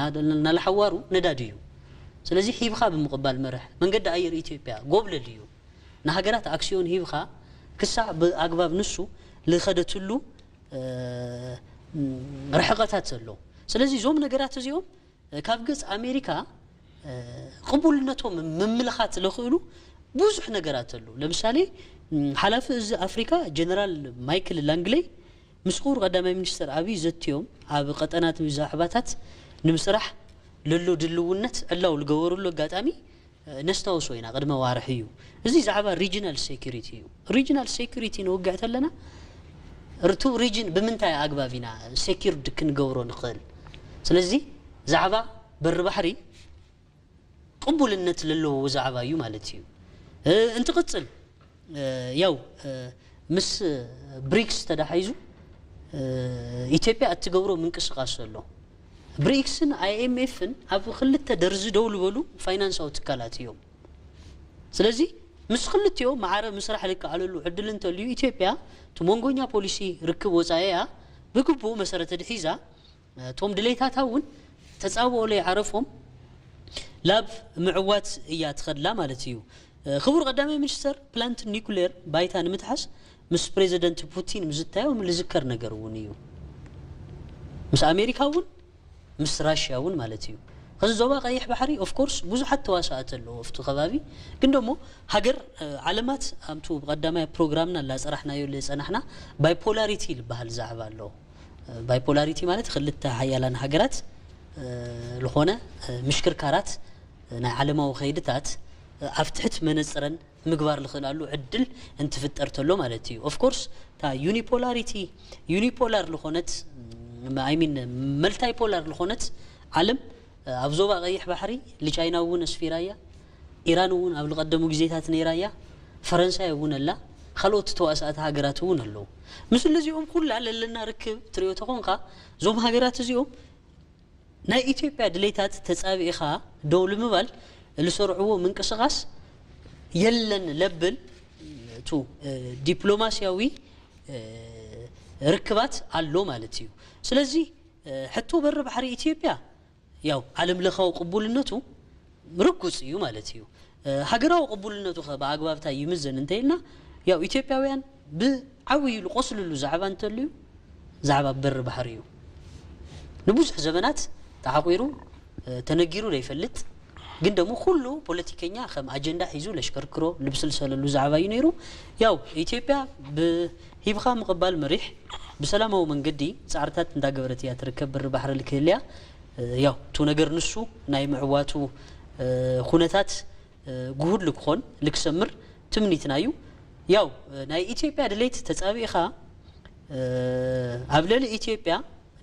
ናለሓዋሩ ነዳዲ እዩ። ስለዚ ሂብኻ ብምቕባል መርሕ መንገዲ ኣየር ኢትዮጵያ ጎብለል እዩ። ንሃገራት ኣክሲዮን ሂብኻ ክሳዕ ብኣግባብ ንሱ ልኸደትሉ ርሕቐታት ዘሎ። ስለዚ እዞም ነገራት እዚኦም ካብ ገጽ ኣሜሪካ ቅቡልነቶም ምምልኻት ዝኽእሉ ብዙሕ ነገራት ኣለዉ። ለምሳሌ ሓላፊ እዚ ኣፍሪካ ጀነራል ማይክል ላንግሌይ ምስ ክቡር ቀዳማይ ሚኒስትር ኣብይ ዘትዮም ኣብ ቀጠናት ዛዕባታት ንምስራሕ ለሎ ድልውነት ዕላው ዝገበሩሉ ኣጋጣሚ ነስታውሶ ኢና ቅድመ ዋርሒ እዩ። እዚ ዛዕባ ሪጅናል ሴኩሪቲ እዩ። ሪጅናል ሴኩሪቲ ንውግዕ ተለና ርቱ ሪጅን ብምንታይ ኣግባብ ኢና ሴኩርድ ክንገብሮ ንኽእል? ስለዚ ዛዕባ በሪ ባሕሪ ቅቡልነት ለለዎ ዛዕባ እዩ ማለት እዩ። እንትቕፅል ያው ምስ ብሪክስ ተዳሓይዙ ኢትዮጵያ እትገብሮ ምንቅስቃስ ዘሎ ብሪክስን ኣይኤምኤፍን ኣብ ክልተ ደርዚ ደው ዝበሉ ፋይናንሳዊ ትካላት እዮም። ስለዚ ምስ ክልቲኦም ማዕረ ምስራሕ ልከኣለሉ ዕድል እንተልዩ ኢትዮጵያ እቲ መንጎኛ ፖሊሲ ርክብ ወፃኢያ ብግቡእ መሰረት ድሒዛ እቶም ድሌታታ እውን ተፃብኦ ለይዓረፎም ላብ ምዕዋት እያ ትኸድላ ማለት እዩ። ክቡር ቀዳማይ ሚኒስተር ፕላንት ኒኩሌር ባይታ ንምትሓዝ ምስ ፕሬዚደንት ፑቲን ምዝታዮም ልዝከር ነገር እውን እዩ። ምስ ኣሜሪካ እውን ምስ ራሽያ እውን ማለት እዩ። ከዚ ዞባ ቀይሕ ባሕሪ ኦፍኮርስ ብዙሓት ተዋሳእቲ ኣለዎ ኣብቲ ከባቢ ግን ደሞ ሃገር ዓለማት ኣምቱ ብቀዳማይ ፕሮግራምና ላፀራሕናዮ ልፀናሕና ባይፖላሪቲ ልበሃል ዛዕባ ኣሎ። ባይፖላሪቲ ማለት ክልተ ሓያላን ሃገራት ዝኾነ ምሽክርካራት ናይ ዓለማዊ ከይድታት ኣብ ትሕት መነፅረን ምግባር ልኽእላሉ ዕድል እንትፍጠር ተሎ ማለት እዩ። ኦፍኮርስ እታ ዩኒፖላሪቲ ዩኒፖላር ዝኾነት ኣይሚን መልታይፖላር ዝኾነት ዓለም ኣብ ዞባ ቀይሕ ባሕሪ ልቻይና እውን ኣስፊራ እያ። ኢራን እውን ኣብ ልቐደሙ ግዜታት ነይራ እያ። ፈረንሳይ እውን ኣላ። ካልኦት ተዋሳእቲ ሃገራት እውን ኣለዉ። ምስሉ እዚኦም ኩላ ለለና ርክብ ትሪኦ ተኾንካ እዞም ሃገራት እዚኦም ናይ ኢትዮጵያ ድሌታት ተጻቢእኻ ደው ንምባል ልሰርዕዎ ምንቅስቓስ የለን ለብል ቱ ዲፕሎማስያዊ ርክባት ኣሎ ማለት እዩ። ስለዚ ሕቶ በሪ ባሕሪ ኢትዮጵያ ያው ዓለም ለኻዊ ቅቡልነቱ ርጉጽ እዩ ማለት እዩ። ሃገራዊ ቅቡልነቱ ከ ብኣግባብታ ይምዘን እንተኢልና ያው ኢትዮጵያውያን ብዓብዩ ልቆስልሉ ዛዕባ እንተልዩ ዛዕባ በሪ ባሕሪ እዩ። ንብዙሕ ዘመናት ተዓቂሩ ተነጊሩ ዘይፈልጥ ግን ደሞ ኩሉ ፖለቲከኛ ከም ኣጀንዳ ሒዙ ለሽከርክሮ ልብስልሰለሉ ዛዕባ እዩ ነይሩ። ያው ኢትዮጵያ ብሂብኻ ምቕባል መሪሕ ብሰላማዊ መንገዲ ጻዕርታት እንዳገበረት እያ ትርከብ። በሪ ባሕሪ ልክህልያ ያው እቱ ነገር ንሱ ናይ ምዕዋቱ ኩነታት ጉሁድ ልክኾን ልክሰምር ትምኒትና እዩ። ያው ናይ ኢትዮጵያ ድሌት ተፃቢእኻ ኣብ ልዕሊ ኢትዮጵያ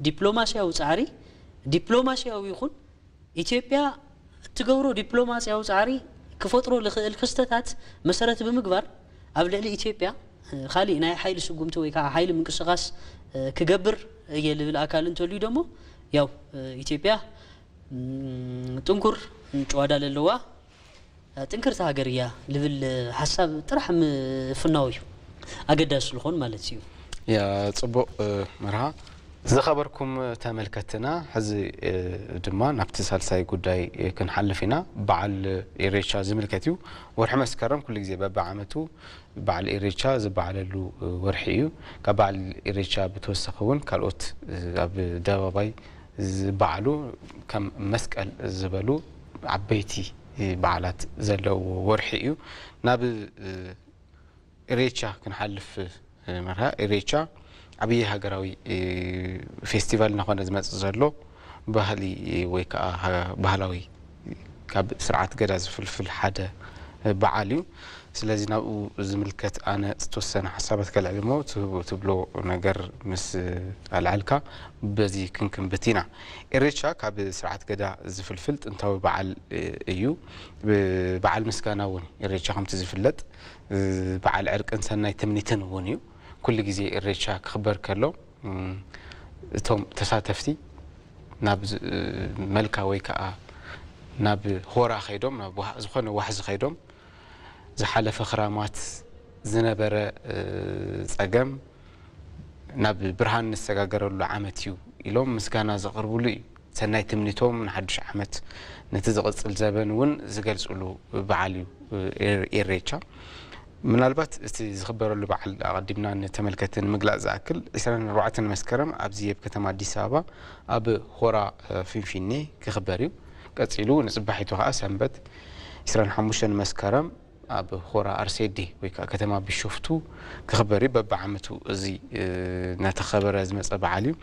ዲፕሎማሲያዊ ፃዕሪ፣ ዲፕሎማሲያዊ ይኹን ኢትዮጵያ እትገብሮ ዲፕሎማሲያዊ ፃዕሪ ክፈጥሮ ልኽእል ክስተታት መሰረት ብምግባር ኣብ ልዕሊ ኢትዮጵያ ካሊእ ናይ ሓይሊ ስጉምቲ ወይ ከዓ ሓይሊ ምንቅስቃስ ክገብር እየ ልብል ኣካል እንተልዩ ደሞ ያው ኢትዮጵያ ጥንኩር ጨዋዳ ለለዋ ጥንክርቲ ሃገር እያ ልብል ሓሳብ ጥራሕ ምፍናው እዩ ኣገዳሲ ዝኾን ማለት እዩ። ያ ጽቡቕ መርሃ ዝኸበርኩም ተመልከትና፣ ሕዚ ድማ ናብቲ ሳልሳይ ጉዳይ ክንሓልፍ ኢና። በዓል ኢሬቻ ዝምልከት እዩ። ወርሒ መስከረም ኩሉ ግዜ በብዓመቱ በዓል ኢሬቻ ዝበዓለሉ ወርሒ እዩ። ካብ በዓል ኢሬቻ ብተወሳኺ እውን ካልኦት ኣብ ኣደባባይ ዝበዓሉ ከም መስቀል ዝበሉ ዓበይቲ በዓላት ዘለዎ ወርሒ እዩ። ናብ ኢሬቻ ክንሓልፍ መርሃ ኢሬቻ ዓብዪ ሃገራዊ ፌስቲቫል እናኾነ ዝመፅእ ዘሎ ባህሊ ወይ ከዓ ባህላዊ ካብ ስርዓት ገዳ ዝፍልፍል ሓደ በዓል እዩ። ስለዚ ናብኡ ዝምልከት ኣነ ዝተወሰነ ሓሳባት ከልዕል እሞ ትብሎ ነገር ምስ ኣልዓልካ በዚ ክንክንብት ኢና። ኢሬቻ ካብ ስርዓት ገዳ ዝፍልፍል ጥንታዊ በዓል እዩ። በዓል ምስጋና እውን ኢሬቻ ከምቲ ዝፍለጥ በዓል ዕርቅን ሰናይ ትምኒትን እውን እዩ። ኩሉ ግዜ ኢሬቻ ክኽበር ከሎ እቶም ተሳተፍቲ ናብ መልካ ወይ ከዓ ናብ ሆራ ከይዶም ናብ ዝኾነ ዋሕዚ ከይዶም ዝሓለፈ ክራማት ዝነበረ ፀገም ናብ ብርሃን ንሰጋገረሉ ዓመት እዩ ኢሎም ምስጋና ዘቕርብሉ እዩ። ሰናይ ትምኒቶም ንሓዱሽ ዓመት ነቲ ዝቕፅል ዘበን እውን ዝገልፅሉ በዓል እዩ ኢሬቻ። ምናልባት እቲ ዝኽበረሉ በዓል ኣቐዲምና ንተመልከቲ ንምግላፅ ዝኣክል ዕስራን ኣርባዕተን መስከረም ኣብዚ ኣብ ከተማ ኣዲስ ኣበባ ኣብ ሆራ ፊንፊኔ ክኽበር እዩ። ቀፂሉ ንፅባሒቱ ከዓ ሰንበት ዕስራን ሓሙሽተን መስከረም ኣብ ሆራ ኣርሴዴ ወይ ከዓ ከተማ ቢሾፍቱ ክኽበር እዩ። በብዓመቱ እዚ እናተኸበረ ዝመፀ በዓል እዩ።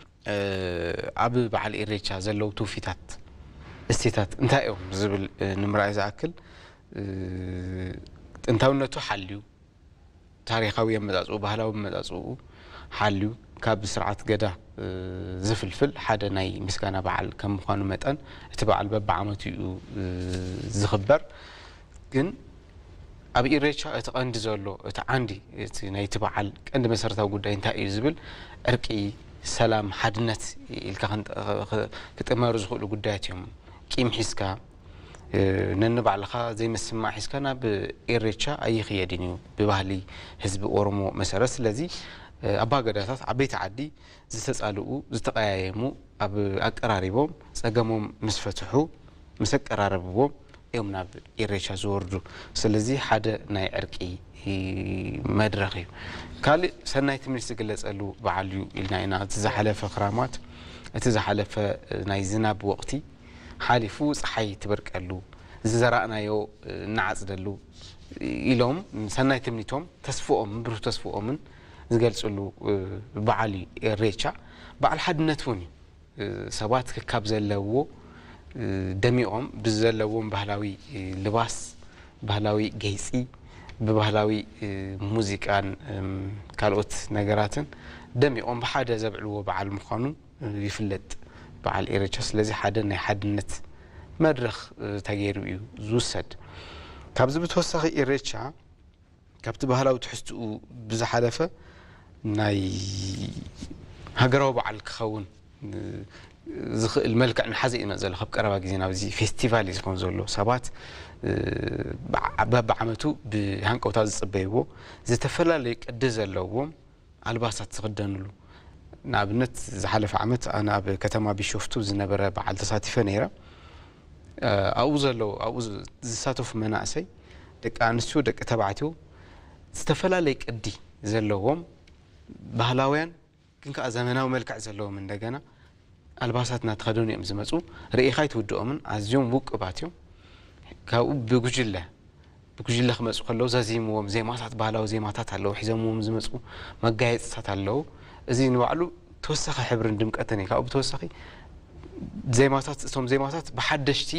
ኣብ በዓል ኢሬቻ ዘለዉ ትውፊታት፣ እሴታት እንታይ እዮም ዝብል ንምርኣይ ዝኣክል ጥንታውነቱ ሓልዩ፣ ታሪኻዊ ኣመፃፅኡ፣ ባህላዊ ኣመፃፅኡ ሓልዩ ካብ ስርዓት ገዳ ዝፍልፍል ሓደ ናይ ምስጋና በዓል ከም ምዃኑ መጠን እቲ በዓል በብዓመቱ እዩ ዝኽበር። ግን ኣብ ኢሬቻ እቲ ቀንዲ ዘሎ እቲ ዓንዲ እቲ ናይቲ በዓል ቀንዲ መሰረታዊ ጉዳይ እንታይ እዩ ዝብል ዕርቂ፣ ሰላም፣ ሓድነት ኢልካ ክጥመሩ ዝኽእሉ ጉዳያት እዮም። ቂም ሒዝካ ነንባዕልኻ ዘይምስማዕ ሒዝካ ናብ ኢሬቻ ኣይኽየድን እዩ ብባህሊ ህዝቢ ኦሮሞ መሰረት። ስለዚ ኣባገዳታት ዓበይቲ ዓዲ ዝተፃልኡ ዝተቀያየሙ ኣብ ኣቀራሪቦም ፀገሞም ምስ ፈትሑ ምስ ኣቀራረብዎም እዮም ናብ ኢሬቻ ዝወርዱ። ስለዚ ሓደ ናይ ዕርቂ መድረኽ እዩ። ካልእ ሰናይ ትምኒት ዝግለፀሉ በዓል እዩ ኢልና ኢና። እቲ ዝሓለፈ ክራማት፣ እቲ ዝሓለፈ ናይ ዝናብ ወቕቲ ሓሊፉ ፀሓይ ትበርቀሉ፣ ዝዘራእናዮ እናዓፅደሉ ኢሎም ሰናይ ትምኒቶም ተስፍኦም ብሩህ ተስፍኦምን ዝገልፅሉ በዓል እዩ ኢሬቻ። በዓል ሓድነት እውን እዩ። ሰባት ክካብ ዘለዎ ደሚቖም ብዘለዎም ባህላዊ ልባስ፣ ባህላዊ ገይፂ፣ ብባህላዊ ሙዚቃን ካልኦት ነገራትን ደሚቖም ብሓደ ዘብዕልዎ በዓል ምዃኑ ይፍለጥ በዓል ኢሬቻ። ስለዚ ሓደ ናይ ሓድነት መድረኽ ተገይሩ እዩ ዝውሰድ። ካብዚ ብተወሳኺ ኢሬቻ ካብቲ ባህላዊ ትሕዝትኡ ብዝሓለፈ ናይ ሃገራዊ በዓል ክኸውን ዝኽእል መልክዕ እናሓዘ እዩ ዝመጽእ ዘሎ። ካብ ቀረባ ግዜ ናብዚ ፌስቲቫል እዩ ዝኾን ዘሎ። ሰባት በብዓመቱ ብሃንቀውታ ዝጽበይዎ ዝተፈላለዩ ቅዲ ዘለዎም ኣልባሳት ዝኽደንሉ። ንኣብነት ዝሓለፈ ዓመት ኣነ ኣብ ከተማ ቢሾፍቱ ዝነበረ በዓል ተሳቲፈ ነይረ። ኣብኡ ዘለዉ ኣብኡ ዝሳተፉ መናእሰይ ደቂ ኣንስትዮ ደቂ ተባዕትዮ ዝተፈላለየ ቅዲ ዘለዎም ባህላውያን ግን ከዓ ዘመናዊ መልክዕ ዘለዎም እንደገና ኣልባሳት እናተኸደኑ እዮም ዝመፁ። ርኢኻ ኣይትውድኦምን፣ ኣዝዮም ውቁባት እዮም። ካብኡ ብጉጅለ ብጉጅለ ክመፁ ከለዉ ዘዚምዎም ዜማታት፣ ባህላዊ ዜማታት ኣለዉ፣ ሒዞምዎም ዝመፁ መጋየፅታት ኣለዉ። እዚ ንባዕሉ ተወሳኺ ሕብርን ድምቀትን እዩ። ካብኡ ብተወሳኺ ዜማታት፣ እቶም ዜማታት ብሓደሽቲ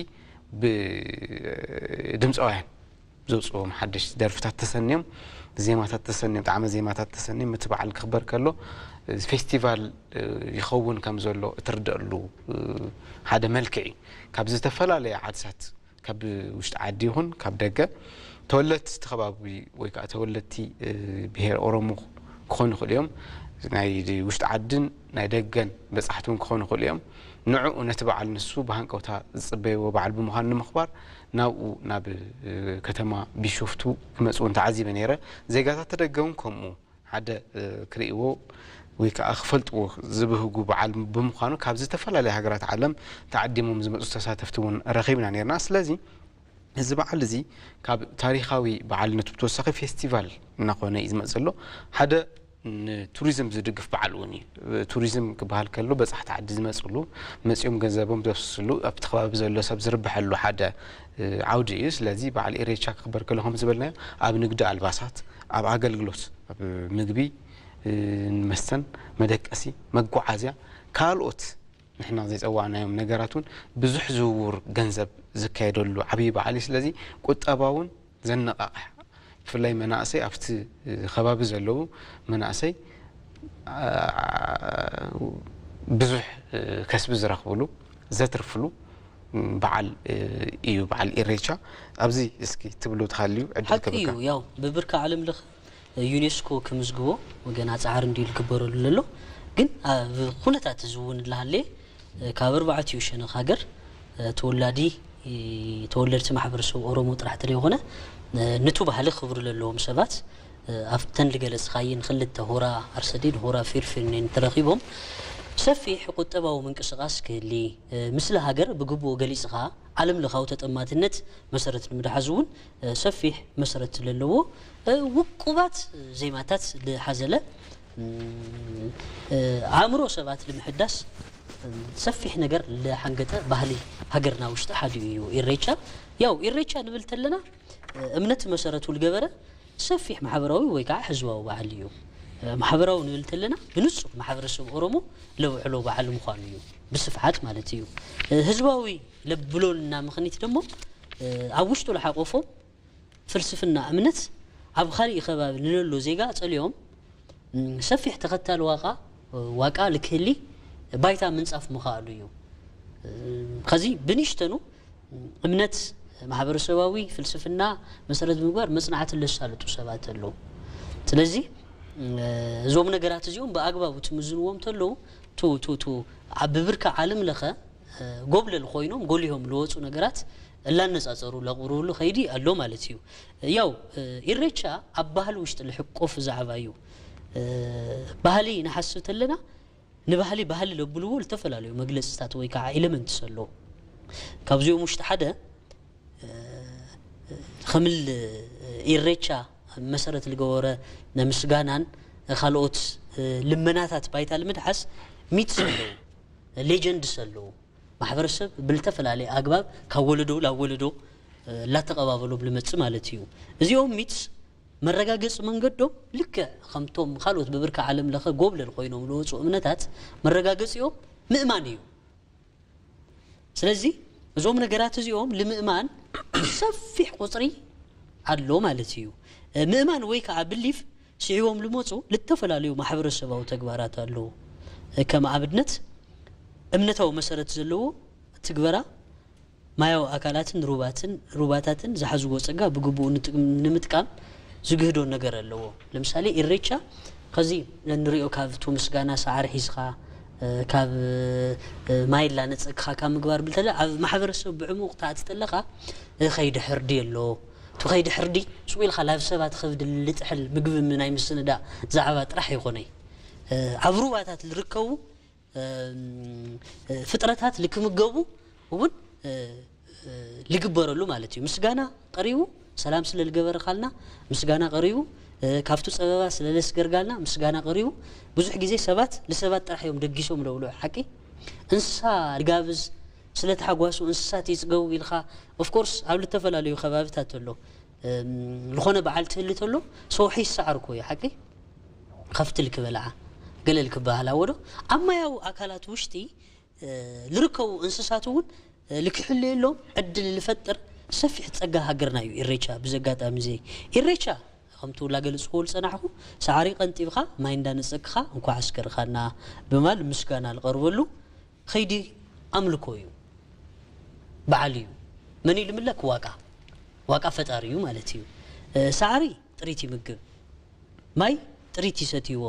ብድምፃውያን ዘውፅዎም ሓደሽቲ ደርፍታት ተሰንዮም፣ ዜማታት ተሰንዮም፣ ጣዕመ ዜማታት ተሰንዮም፣ እቲ በዓል ክኽበር ከሎ ፌስቲቫል ይኸውን ከም ዘሎ እትርደአሉ ሓደ መልክዕ እዩ። ካብ ዝተፈላለየ ዓድታት፣ ካብ ውሽጢ ዓዲ ይኹን ካብ ደገ፣ ተወለድቲ እቲ ከባቢ ወይ ከዓ ተወለድቲ ብሄር ኦሮሞ ክኾኑ ይኽእሉ እዮም። ናይ ውሽጢ ዓድን ናይ ደገን በፃሕቲ እውን ክኾኑ ይኽእሉ እዮም። ንዕኡ፣ ነቲ በዓል ንሱ ብሃንቀውታ ዝፅበይዎ በዓል ብምዃኑ ንምኽባር ናብኡ፣ ናብ ከተማ ቢሾፍቱ ክመፁ እውን ተዓዚበ ነይረ። ዜጋታት ተደገ እውን ከምኡ ሓደ ክርእይዎ ወይ ከዓ ክፈልጥዎ ዝብህጉ በዓል ብምዃኑ፣ ካብ ዝተፈላለያ ሃገራት ዓለም ተዓዲሞም ዝመፁ ተሳተፍቲ እውን ረኺብና ነይርና። ስለዚ እዚ በዓል እዚ ካብ ታሪኻዊ በዓልነቱ ብተወሳኺ ፌስቲቫል እናኾነ እዩ ዝመፅእ ዘሎ። ሓደ ንቱሪዝም ዝድግፍ በዓል እውን እዩ። ቱሪዝም ክበሃል ከሎ በፃሕቲ ዓዲ ዝመፅሉ፣ መፂኦም ገንዘቦም ዘፍስስሉ፣ ኣብቲ ከባቢ ዘሎ ሰብ ዝርብሐሉ ሓደ ዓውዲ እዩ። ስለዚ በዓል ኢሬቻ ክኽበር ከሎ ከም ዝበልናዮ ኣብ ንግዲ ኣልባሳት፣ ኣብ ኣገልግሎት፣ ኣብ ምግቢ፣ መስተን፣ መደቀሲ፣ መጓዓዝያ፣ ካልኦት ንሕና ዘይፀዋዕናዮም ነገራት እውን ብዙሕ ዝውውር ገንዘብ ዝካየደሉ ዓብዪ በዓል እዩ። ስለዚ ቁጠባ እውን ዘነቃቕሕ፣ ብፍላይ መናእሰይ፣ ኣብቲ ከባቢ ዘለዉ መናእሰይ ብዙሕ ከስቢ ዝረኽብሉ፣ ዘትርፍሉ በዓል እዩ በዓል ኢሬቻ። ኣብዚ እስኪ ትብሉ ትሃልዩ ዕድል ሓቂ እዩ። ክብካ። ያው ብብርኪ ዓለም ለኸ ዩኔስኮ ክምዝግቦ ገና ጻዕሪ እንድዩ ዝግበረሉ ዘሎ። ግን ኣብ ኩነታት እዚ እውን እናሃለየ ካብ ኣርባዕቲኡ ሸነኽ ሃገር ተወላዲ ተወለድቲ ማሕበረሰብ ኦሮሞ ጥራሕ ተደይኮነ፣ ንቱ ባህሊ ክብሪ ዘለዎም ሰባት ኣብተን ዝገለጽኻየን ክልተ ሆራ ኣርሰዲን ሆራ ፊንፊኔን ተረኺቦም ሰፊሕ ቁጠባዊ ምንቅስቓስ ክህሊ፣ ምስለ ሃገር ብግቡእ ገሊጽኻ ዓለም ለኻዊ ተጠማትነት መሰረት ንምድሓዝ እውን ሰፊሕ መሰረት ለለዎ ውቁባት ዜማታት ዝሓዘለ፣ ኣእምሮ ሰባት ንምሕዳስ ሰፊሕ ነገር ዝሓንገጠ ባህሊ ሃገርና ውሽጢ ሓዲኡ እዩ ኢሬቻ። ያው ኢሬቻ ንብል ተለና እምነት መሰረቱ ዝገበረ ሰፊሕ ማሕበራዊ ወይ ከዓ ህዝባዊ በዓል እዩ። ማሕበራዊ ንብል ተለና ብንጹር ማሕበረሰብ ኦሮሞ ለውዕሎ በዓል ምዃኑ እዩ፣ ብስፍሓት ማለት እዩ። ህዝባዊ ለብሎና ምኽኒት ደሞ ኣብ ውሽጡ ዝሓቆፎም ፍልስፍና እምነት ኣብ ካሊእ ከባቢ ንለሎ ዜጋ ጸሊኦም ሰፊሕ ተኸታሊ ዋቃ ዋቃ ልክህሊ ባይታ ምንጻፍ ምኽኣሉ እዩ። ከዚ ብንሽተኑ እምነት ማሕበረሰባዊ ፍልስፍና መሰረት ብምግባር መጽናዕቲ ለሳልጡ ሰባት ኣለዉ። ስለዚ እዞም ነገራት እዚኦም ብኣግባቡ ትምዝንዎም ተለዉ ቱ ቱ ቱ ኣብ ብብርካ ዓለም ለኸ ጎብለል ኮይኖም ጎሊሆም ልወፁ ነገራት እላነፃፀሩ ለቕርብሉ ከይዲ ኣሎ ማለት እዩ። ያው ኢሬቻ ኣብ ባህሊ ውሽጢ ልሕቆፍ ዛዕባ እዩ። ባህሊ ንሓስብ ተለና ንባህሊ ባህሊ ለብልዎ ዝተፈላለዩ መግለፅታት ወይ ከዓ ኤለመንትስ ኣለዉ። ካብዚኦም ውሽጢ ሓደ ከምል ኢሬቻ መሰረት ልገበረ ንምስጋናን ካልኦት ልመናታት ባይታ ልምድሓስ ሚትስ ኣለዉ፣ ሌጀንድስ ኣለዉ። ማሕበረሰብ ብልተፈላለየ ኣግባብ ካብ ወለዶ ላብ ወለዶ ላተቐባበሎም ልመጽእ ማለት እዩ። እዚኦም ሚትስ መረጋገጺ መንገዶም ልክዕ ከምቶም ካልኦት ብብርካ ዓለም ለኸ ጎብለል ኮይኖም ልወፁ እምነታት መረጋገጺኦም ምእማን እዩ። ስለዚ እዞም ነገራት እዚኦም ልምእማን ሰፊሕ ቁፅሪ ኣሎ ማለት እዩ። ምእማን ወይ ከዓ ብሊፍ ስዒቦም ልመፁ ልተፈላለዩ ማሕበረሰባዊ ተግባራት ኣለዉ። ከም ኣብነት እምነታዊ መሰረት ዘለዎ ትግበራ ማያዊ ኣካላትን ሩባትን ሩባታትን ዝሓዝዎ ጸጋ ብግቡእ ንጥቅም ንምጥቃም ዝግህዶ ነገር ኣለዎ። ለምሳሌ ኢሬቻ ከዚ እንሪኦ ካብ ቱ ምስጋና ሰዓር ሒዝኻ ካብ ማይላ ነጸግኻ ካብ ምግባር ብልተለ ኣብ ማሕበረሰብ ብዕሙቕ ተኣትተ ኣለኻ ከይዲ ሕርዲ ኣሎ። ቱ ከይዲ ሕርዲ ስቁ ኢልካ ላብ ሰባት ከብዲ ልጥሕል ምግቢ ናይ ምስንዳ ዛዕባ ጥራሕ ይኾነይ ኣብ ሩባታት ዝርከቡ ፍጥረታት ልክምገቡ እውን ልግበረሉ ማለት እዩ። ምስጋና ቀሪቡ ሰላም ስለ ልገበረካልና ምስጋና ቀሪቡ ካብቱ ጸበባ ስለ ለስገርጋልና ምስጋና ቀሪቡ። ብዙሕ ግዜ ሰባት ልሰባት ጥራሕ እዮም ደጊሶም ለብልዑ ሓቂ እንስሳ ልጋብዝ ስለ ተሓጓሱ እንስሳት ይጽገቡ ኢልካ ኦፍኮርስ ኣብ ልተፈላለዩ ከባብታት ኣሎ ዝኾነ በዓል ትህሊ ተሎ ሰውሒ ይሰዓር እኮ እዩ ሓቂ ከፍቲ ልክበልዓ ገለ ልክበሃላ ወዶ ኣብ ማያዊ ኣካላት ውሽጢ ዝርከቡ እንስሳት እውን ልክሕለየሎም ዕድል ዝፈጥር ሰፊሕ ጸጋ ሃገርና እዩ ኢሬቻ። ብዚ ኣጋጣሚ እዚ ኢሬቻ ከምቲ ላገልጽዎ ዝጸናሕኩ ሳዕሪ ቀንጢብኻ ማይ እንዳነጸግኻ እንኳዕ ኣስከርኻና ብማል ምስጋና ዝቐርበሉ ኸይዲ ኣምልኮ እዩ። በዓል እዩ። መን እዩ ዝምለክ? ዋቃ። ዋቃ ፈጣሪ እዩ ማለት እዩ። ሳዕሪ ጥሪት ይምግብ፣ ማይ ጥሪት ይሰትይዎ።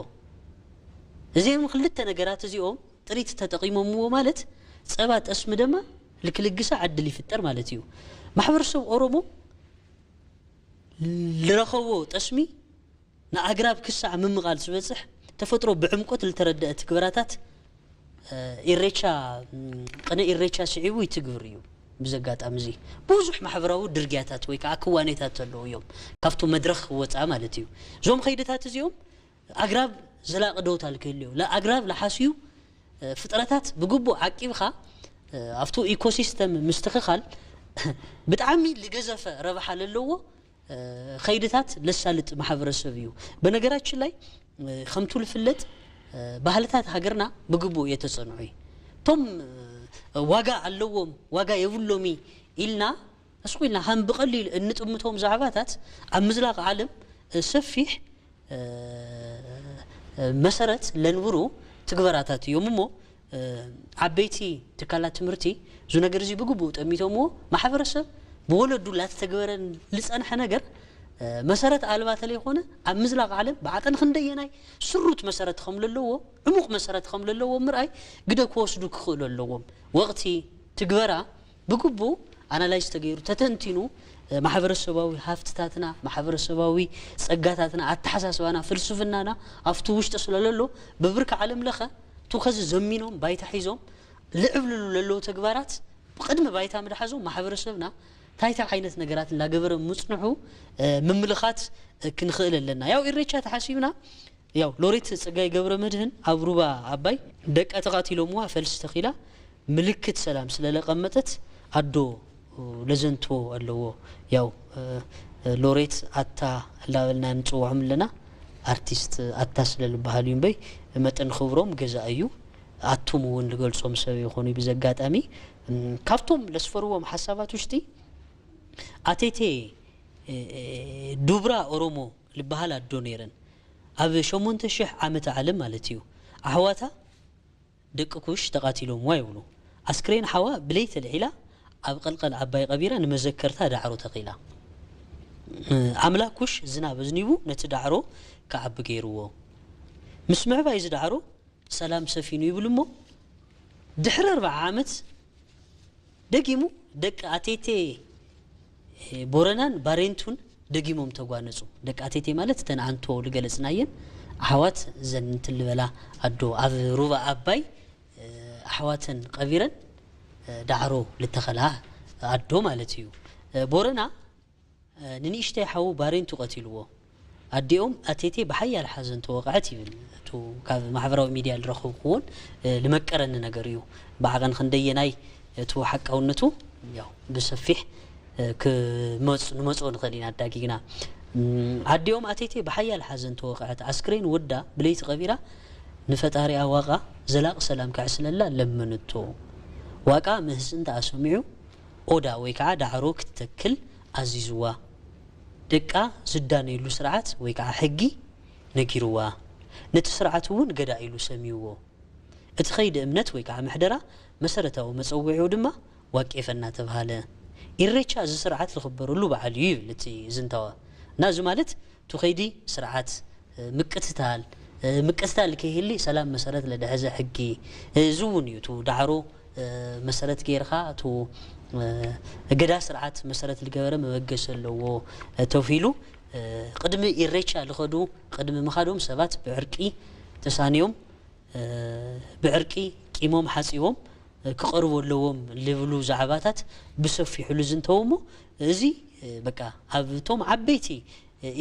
እዚኦም ክልተ ነገራት እዚኦም ጥሪት ተጠቒሞምዎ ማለት ጸባ ጠስሚ ደማ ልክልግሳ ዕድል ይፍጠር ማለት እዩ። ማሕበረሰብ ኦሮሞ ልረኸቦ ጠስሚ ንኣግራብ ክሳዕ ምምቓል ዝበጽሕ ተፈጥሮ ብዕምቆት ልተረደአ ትግበራታት ኢሬቻ ቅነ ኢሬቻ ስዒቡ ይትግብር እዩ። ብዚ ኣጋጣሚ እዚ ብዙሕ ማሕበራዊ ድርጊያታት ወይ ከዓ ክዋኔታት ዘለዉ እዮም። ካብቱ መድረኽ ወፃ ማለት እዩ። እዞም ኸይድታት እዚኦም ኣግራብ ዘላቂ ደውታ ልክህልዮ ኣግራብ ለሓስዩ ፍጥረታት ብግቡእ ዓቂብኻ ኣብቱ ኢኮሲስተም ምስትኽኻል ብጣዕሚ ልገዘፈ ረብሓ ለለዎ ኸይድታት ለሳልጥ ማሕበረሰብ እዩ። በነገራችን ላይ ከምቱ ልፍለጥ ባህልታት ሃገርና ብግቡእ የተጸንዑ እዩ። እቶም ዋጋ ኣለዎም ዋጋ የብሎሚ ኢልና እስኩ ኢልና ከም ብቐሊል እንጥምቶም ዛዕባታት ኣብ ምዝላቕ ዓለም ሰፊሕ መሰረት ለንብሩ ትግበራታት እዮም እሞ ዓበይቲ ትካላት ትምህርቲ እዚ ነገር እዚ ብግቡእ ጠሚቶምዎ ማሕበረሰብ ብወለዱ ላተተግበረን ልፀንሐ ነገር መሰረት ኣልባ ተለይኮነ ኣብ ምዝላቕ ዓለም ብዓቐን ክንደየናይ ስሩት መሰረት ከም ለለዎ ዕሙቕ መሰረት ከም ለለዎ ምርኣይ ግደ ክወስዱ ክኽእሉ ኣለዎም። ወቕቲ ትግበራ ብግቡእ ኣናላይዝ ተገይሩ ተተንቲኑ ማሕበረሰባዊ ሃፍትታትና ማሕበረሰባዊ ጸጋታትና ኣተሓሳስባና ፍልስፍናና ኣብቲ ውሽጢ ስለለሎ ብብርኪ ዓለም ለኸ ቱኸዚ ዘሚኖም ባይታ ሒዞም ልዕብልሉ ለለዉ ተግባራት ብቅድሚ ባይታ ምድሓዞም ማሕበረሰብና ታይታ ዓይነት ነገራት እንዳገበረ ምጽንሑ ምምልኻት ክንኽእል ኣለና። ያው ኢሬቻ ተሓሲብና ያው ሎሬት ጸጋይ ገብረ መድህን ኣብ ሩባ ኣባይ ደቃ ተቓቲሎምዋ ፈልሲ ተኺላ ምልክት ሰላም ስለለቐመጠት ኣዶ ለዘንትዎ ኣለዎ። ያው ሎሬት ኣታ እንዳበልና ንጽውዖም ኣለና። ኣርቲስት ኣታ ስለ ዝበሃሉ እዩ እምበይ መጠን ክብሮም ገዛ እዩ። ኣቱም እውን ልገልጾም ሰብ ይኾኑ ብዘጋጣሚ ካብቶም ለስፈርዎም ሓሳባት ውሽጢ ኣቴቴ ዱብራ ኦሮሞ ልበሃል ኣዶ ነይረን። ኣብ ሸሞንተ ሽሕ ዓመተ ዓለም ማለት እዩ። ኣሕዋታ ደቂ ኩሽ ተቓቲሎምዋ ይብሉ። ኣስክሬን ሓዋ ብለይቲ ኣልዒላ ኣብ ቀልቀል ዓባይ ቀቢራ ንመዘከርታ ዳዕሮ ተኺላ። ኣምላክ ኩሽ ዝናብ ኣዝኒቡ ነቲ ዳዕሮ ክዓቢ ገይርዎ። ምስ ምዕባይ እዚ ዳዕሮ ሰላም ሰፊኑ ይብል እሞ ድሕሪ ኣርብዓ ዓመት ደጊሙ ደቂ ኣቴቴ ቦረናን ባሬንቱን ደጊሞም ተጓነጹ። ደቂ ኣቴቴ ማለት እተን ኣንቶ ልገለጽናየን ኣሕዋት ዘን እንትልበላ ኣዶ ኣብ ሩባ ኣባይ ኣሕዋተን ቀቢረን ዳዕሮ ልተኸላ ኣዶ ማለት እዩ። ቦረና ንንእሽተይ ሓዉ ባሬንቱ ቀቲልዎ። ኣዲኦም ኣቴቴ ብሓያል ሓዘን ተወቕዐት ይብል። እቱ ካብ ማሕበራዊ ሚድያ ዝረኸብኩዎን ልመቀረኒ ነገር እዩ። ብዓቐን ክንደየናይ እቱ ሓቃውነቱ ያው ብሰፊሕ ክመጽ ንመጽኦ ንኽእል ኢና ኣዳጊግና። ኣዲኦም ኣቴቴ ብሓያል ሓዘን ተወቕዐት። ኣስክሬን ወዳ ብለይቲ ቀቢራ ንፈጣሪኣ ዋቃ ዘላቂ ሰላም ከዕስለላ ለመነቶ። ዋቃ ምህስንታኣ ሰሚዑ ኦዳ ወይ ከዓ ዳዕሮ ክትተክል ኣዚዝዋ። ደቃ ዝዳነየሉ ስርዓት ወይ ከዓ ሕጊ ነጊርዋ። ነቲ ስርዓት እውን ገዳ ኢሉ ሰምይዎ። እቲ ኸይዲ እምነት ወይ ከዓ ምሕደራ መሰረታዊ መፀውዒኡ ድማ ዋቄፈና ተብሃለ። ኢሬቻ እዚ ስርዓት ዝኽበረሉ በዓል እዩ ይብል እቲ ዝንታወ። እና እዚ ማለት እቲ ኸይዲ ስርዓት ምቅትታል ምቅትታል ከይህሊ ሰላም መሰረት ለደሐዘ ሕጊ እዚ እውን እዩ። እቲ ዳዕሮ መሰረት ገይርካ እቲ ገዳ ስርዓት መሰረት ዝገበረ መበገሲ ኣለዎ ተብሂሉ ቅድሚ ኢሬቻ ልኸዱ ቅድሚ ምኻዶም ሰባት ብዕርቂ ተሳንዮም ብዕርቂ ቂሞም ሓፂቦም ክቐርቡ ኣለዎም ልብሉ ዛዕባታት ብሰፊሑ ልዝንተው እሞ እዚ በቃ ኣብቶም ዓበይቲ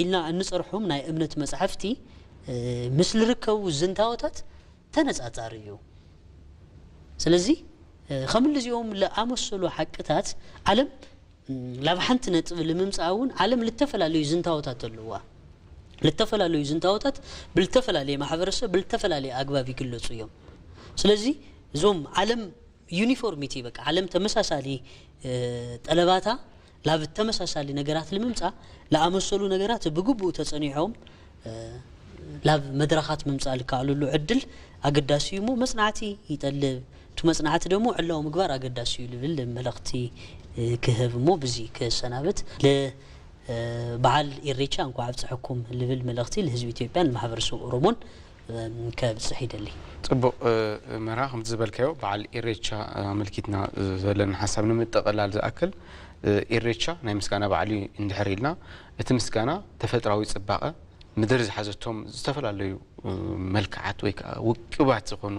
ኢልና እንፀርሖም ናይ እምነት መፅሓፍቲ ምስ ልርከቡ ዝንታወታት ተነፃፃሪ እዩ። ስለዚ ከምልዚኦም ለኣመሰሉ ሓቅታት ዓለም ላብ ሓንቲ ነጥቢ ልምምፃእ እውን ዓለም ልተፈላለዩ ዝንታወታት ኣለዋ። ልተፈላለዩ ዝንታወታት ብልተፈላለየ ማሕበረሰብ ብልተፈላለየ ኣግባብ ይግለፁ እዮም። ስለዚ እዞም ዓለም ዩኒፎርሚቲ በቃ ዓለም ተመሳሳሊ ጠለባታ ላብ ተመሳሳሊ ነገራት ንምምፃእ ለኣመሰሉ ነገራት ብግቡእ ተፀኒሖም ላብ መድረኻት ምምፃእ ልከኣሉሉ ዕድል ኣገዳሲ እዩ እሞ መፅናዕቲ ይጠልብ። እቲ መፅናዕቲ ደግሞ ዕላዊ ምግባር ኣገዳሲ እዩ ልብል መልእኽቲ ክህብ እሞ ብዚ ክሰናበት። በዓል ኢሬቻ እንኳዕ ኣብፀሐኩም ልብል መልእኽቲ ልህዝቢ ኢትዮጵያን ማሕበረሰብ ኦሮሞን ከብፅሕ ይደሊ። ፅቡቕ። መራ ከምቲ ዝበልካዮ በዓል ኢሬቻ ኣመልኪትና ዘለና ሓሳብ ንምጥቕላል ዝኣክል ኢሬቻ ናይ ምስጋና በዓል እዩ እንድሕር ኢልና እቲ ምስጋና ተፈጥራዊ ፅባቐ ምድር ዝሓዘቶም ዝተፈላለዩ መልክዓት ወይ ከዓ ውቅባት ዝኾኑ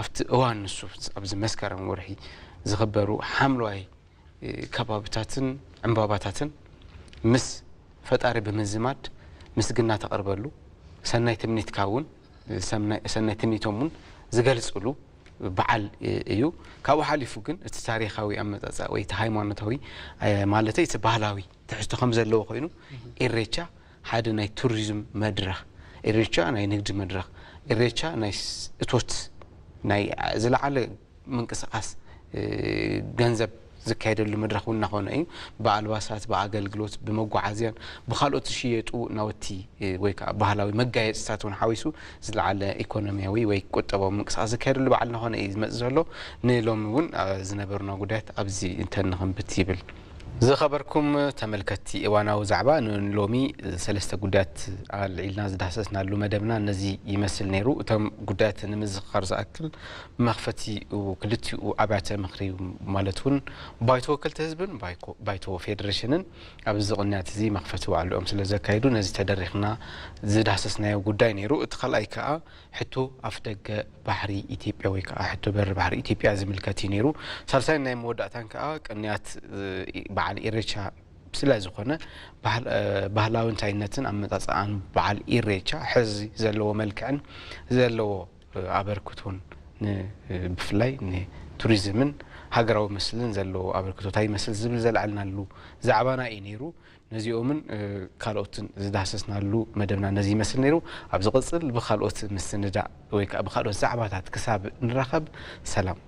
ኣብቲ እዋን ንሱ ኣብዚ መስከረም ወርሒ ዝኽበሩ ሓምለዋይ ከባብታትን ዕምባባታትን ምስ ፈጣሪ ብምዝማድ ምስግና ተቕርበሉ ሰናይ ትምኒትካ እውን ሰናይ ትምኒቶም እውን ዝገልፅሉ በዓል እዩ። ካብኡ ሓሊፉ ግን እቲ ታሪካዊ ኣመፃፅኣ ወይ እቲ ሃይማኖታዊ ማለተይ እቲ ባህላዊ ትሕዝቶ ከም ዘለዎ ኮይኑ ኢሬቻ ሓደ ናይ ቱሪዝም መድረኽ፣ ኢሬቻ ናይ ንግዲ መድረኽ፣ ኢሬቻ ናይ እቶት ናይ ዝለዓለ ምንቅስቃስ ገንዘብ ዝካየደሉ መድረኽ እውን እናኾነ እዩ። ብኣልባሳት፣ ብኣገልግሎት፣ ብመጓዓዝያን ብካልኦት ዝሽየጡ ናውቲ ወይ ከዓ ባህላዊ መጋየፅታት እውን ሓዊሱ ዝለዓለ ኢኮኖሚያዊ ወይ ቁጠባዊ ምንቅስቃስ ዝካየደሉ በዓል እናኾነ እዩ ዝመፅእ ዘሎ። ንሎሚ እውን ዝነበሩና ጉዳያት ኣብዚ እንተንኸንብት ይብል። ዝኸበርኩም ተመልከትቲ እዋናዊ ዛዕባ ንሎሚ ሰለስተ ጉዳያት ኣልዒልና ዝዳሰስናሉ መደብና ነዚ ይመስል ነይሩ። እቶም ጉዳያት ንምዝኽኻር ዝኣክል መኽፈቲ ክልቲኡ ኣብያተ ምኽሪ ማለት እውን ባይቶ ወከልቲ ህዝብን ባይቶ ፌዴሬሽንን ኣብዚ ቅንያት እዚ መኽፈቲ ዋዕልኦም ስለ ዘካየዱ ነዚ ተደሪኽና ዝዳሰስናዮ ጉዳይ ነይሩ። እቲ ካልኣይ ከዓ ሕቶ ኣፍደገ ባሕሪ ኢትዮጵያ ወይ ከዓ ሕቶ በሪ ባሕሪ ኢትዮጵያ ዝምልከት እዩ ነይሩ። ሳልሳይን ናይ መወዳእታን ከዓ ቅንያት በዓል ኢሬቻ ስለ ዝኾነ ባህላዊ እንታይነትን ኣመፃፅኣን በዓል ኢሬቻ ሕዚ ዘለዎ መልክዕን ዘለዎ ኣበርክቶን ብፍላይ ንቱሪዝምን ሃገራዊ ምስልን ዘለዎ ኣበርክቶ እንታይ ይመስል ዝብል ዘልዓልናሉ ዛዕባና እዩ ነይሩ። ነዚኦምን ካልኦትን ዝዳሰስናሉ መደብና ነዚ ይመስል ነይሩ። ኣብ ዝቕፅል ብካልኦት ምስንዳእ ወይ ከዓ ብካልኦት ዛዕባታት ክሳብ ንራኸብ ሰላም።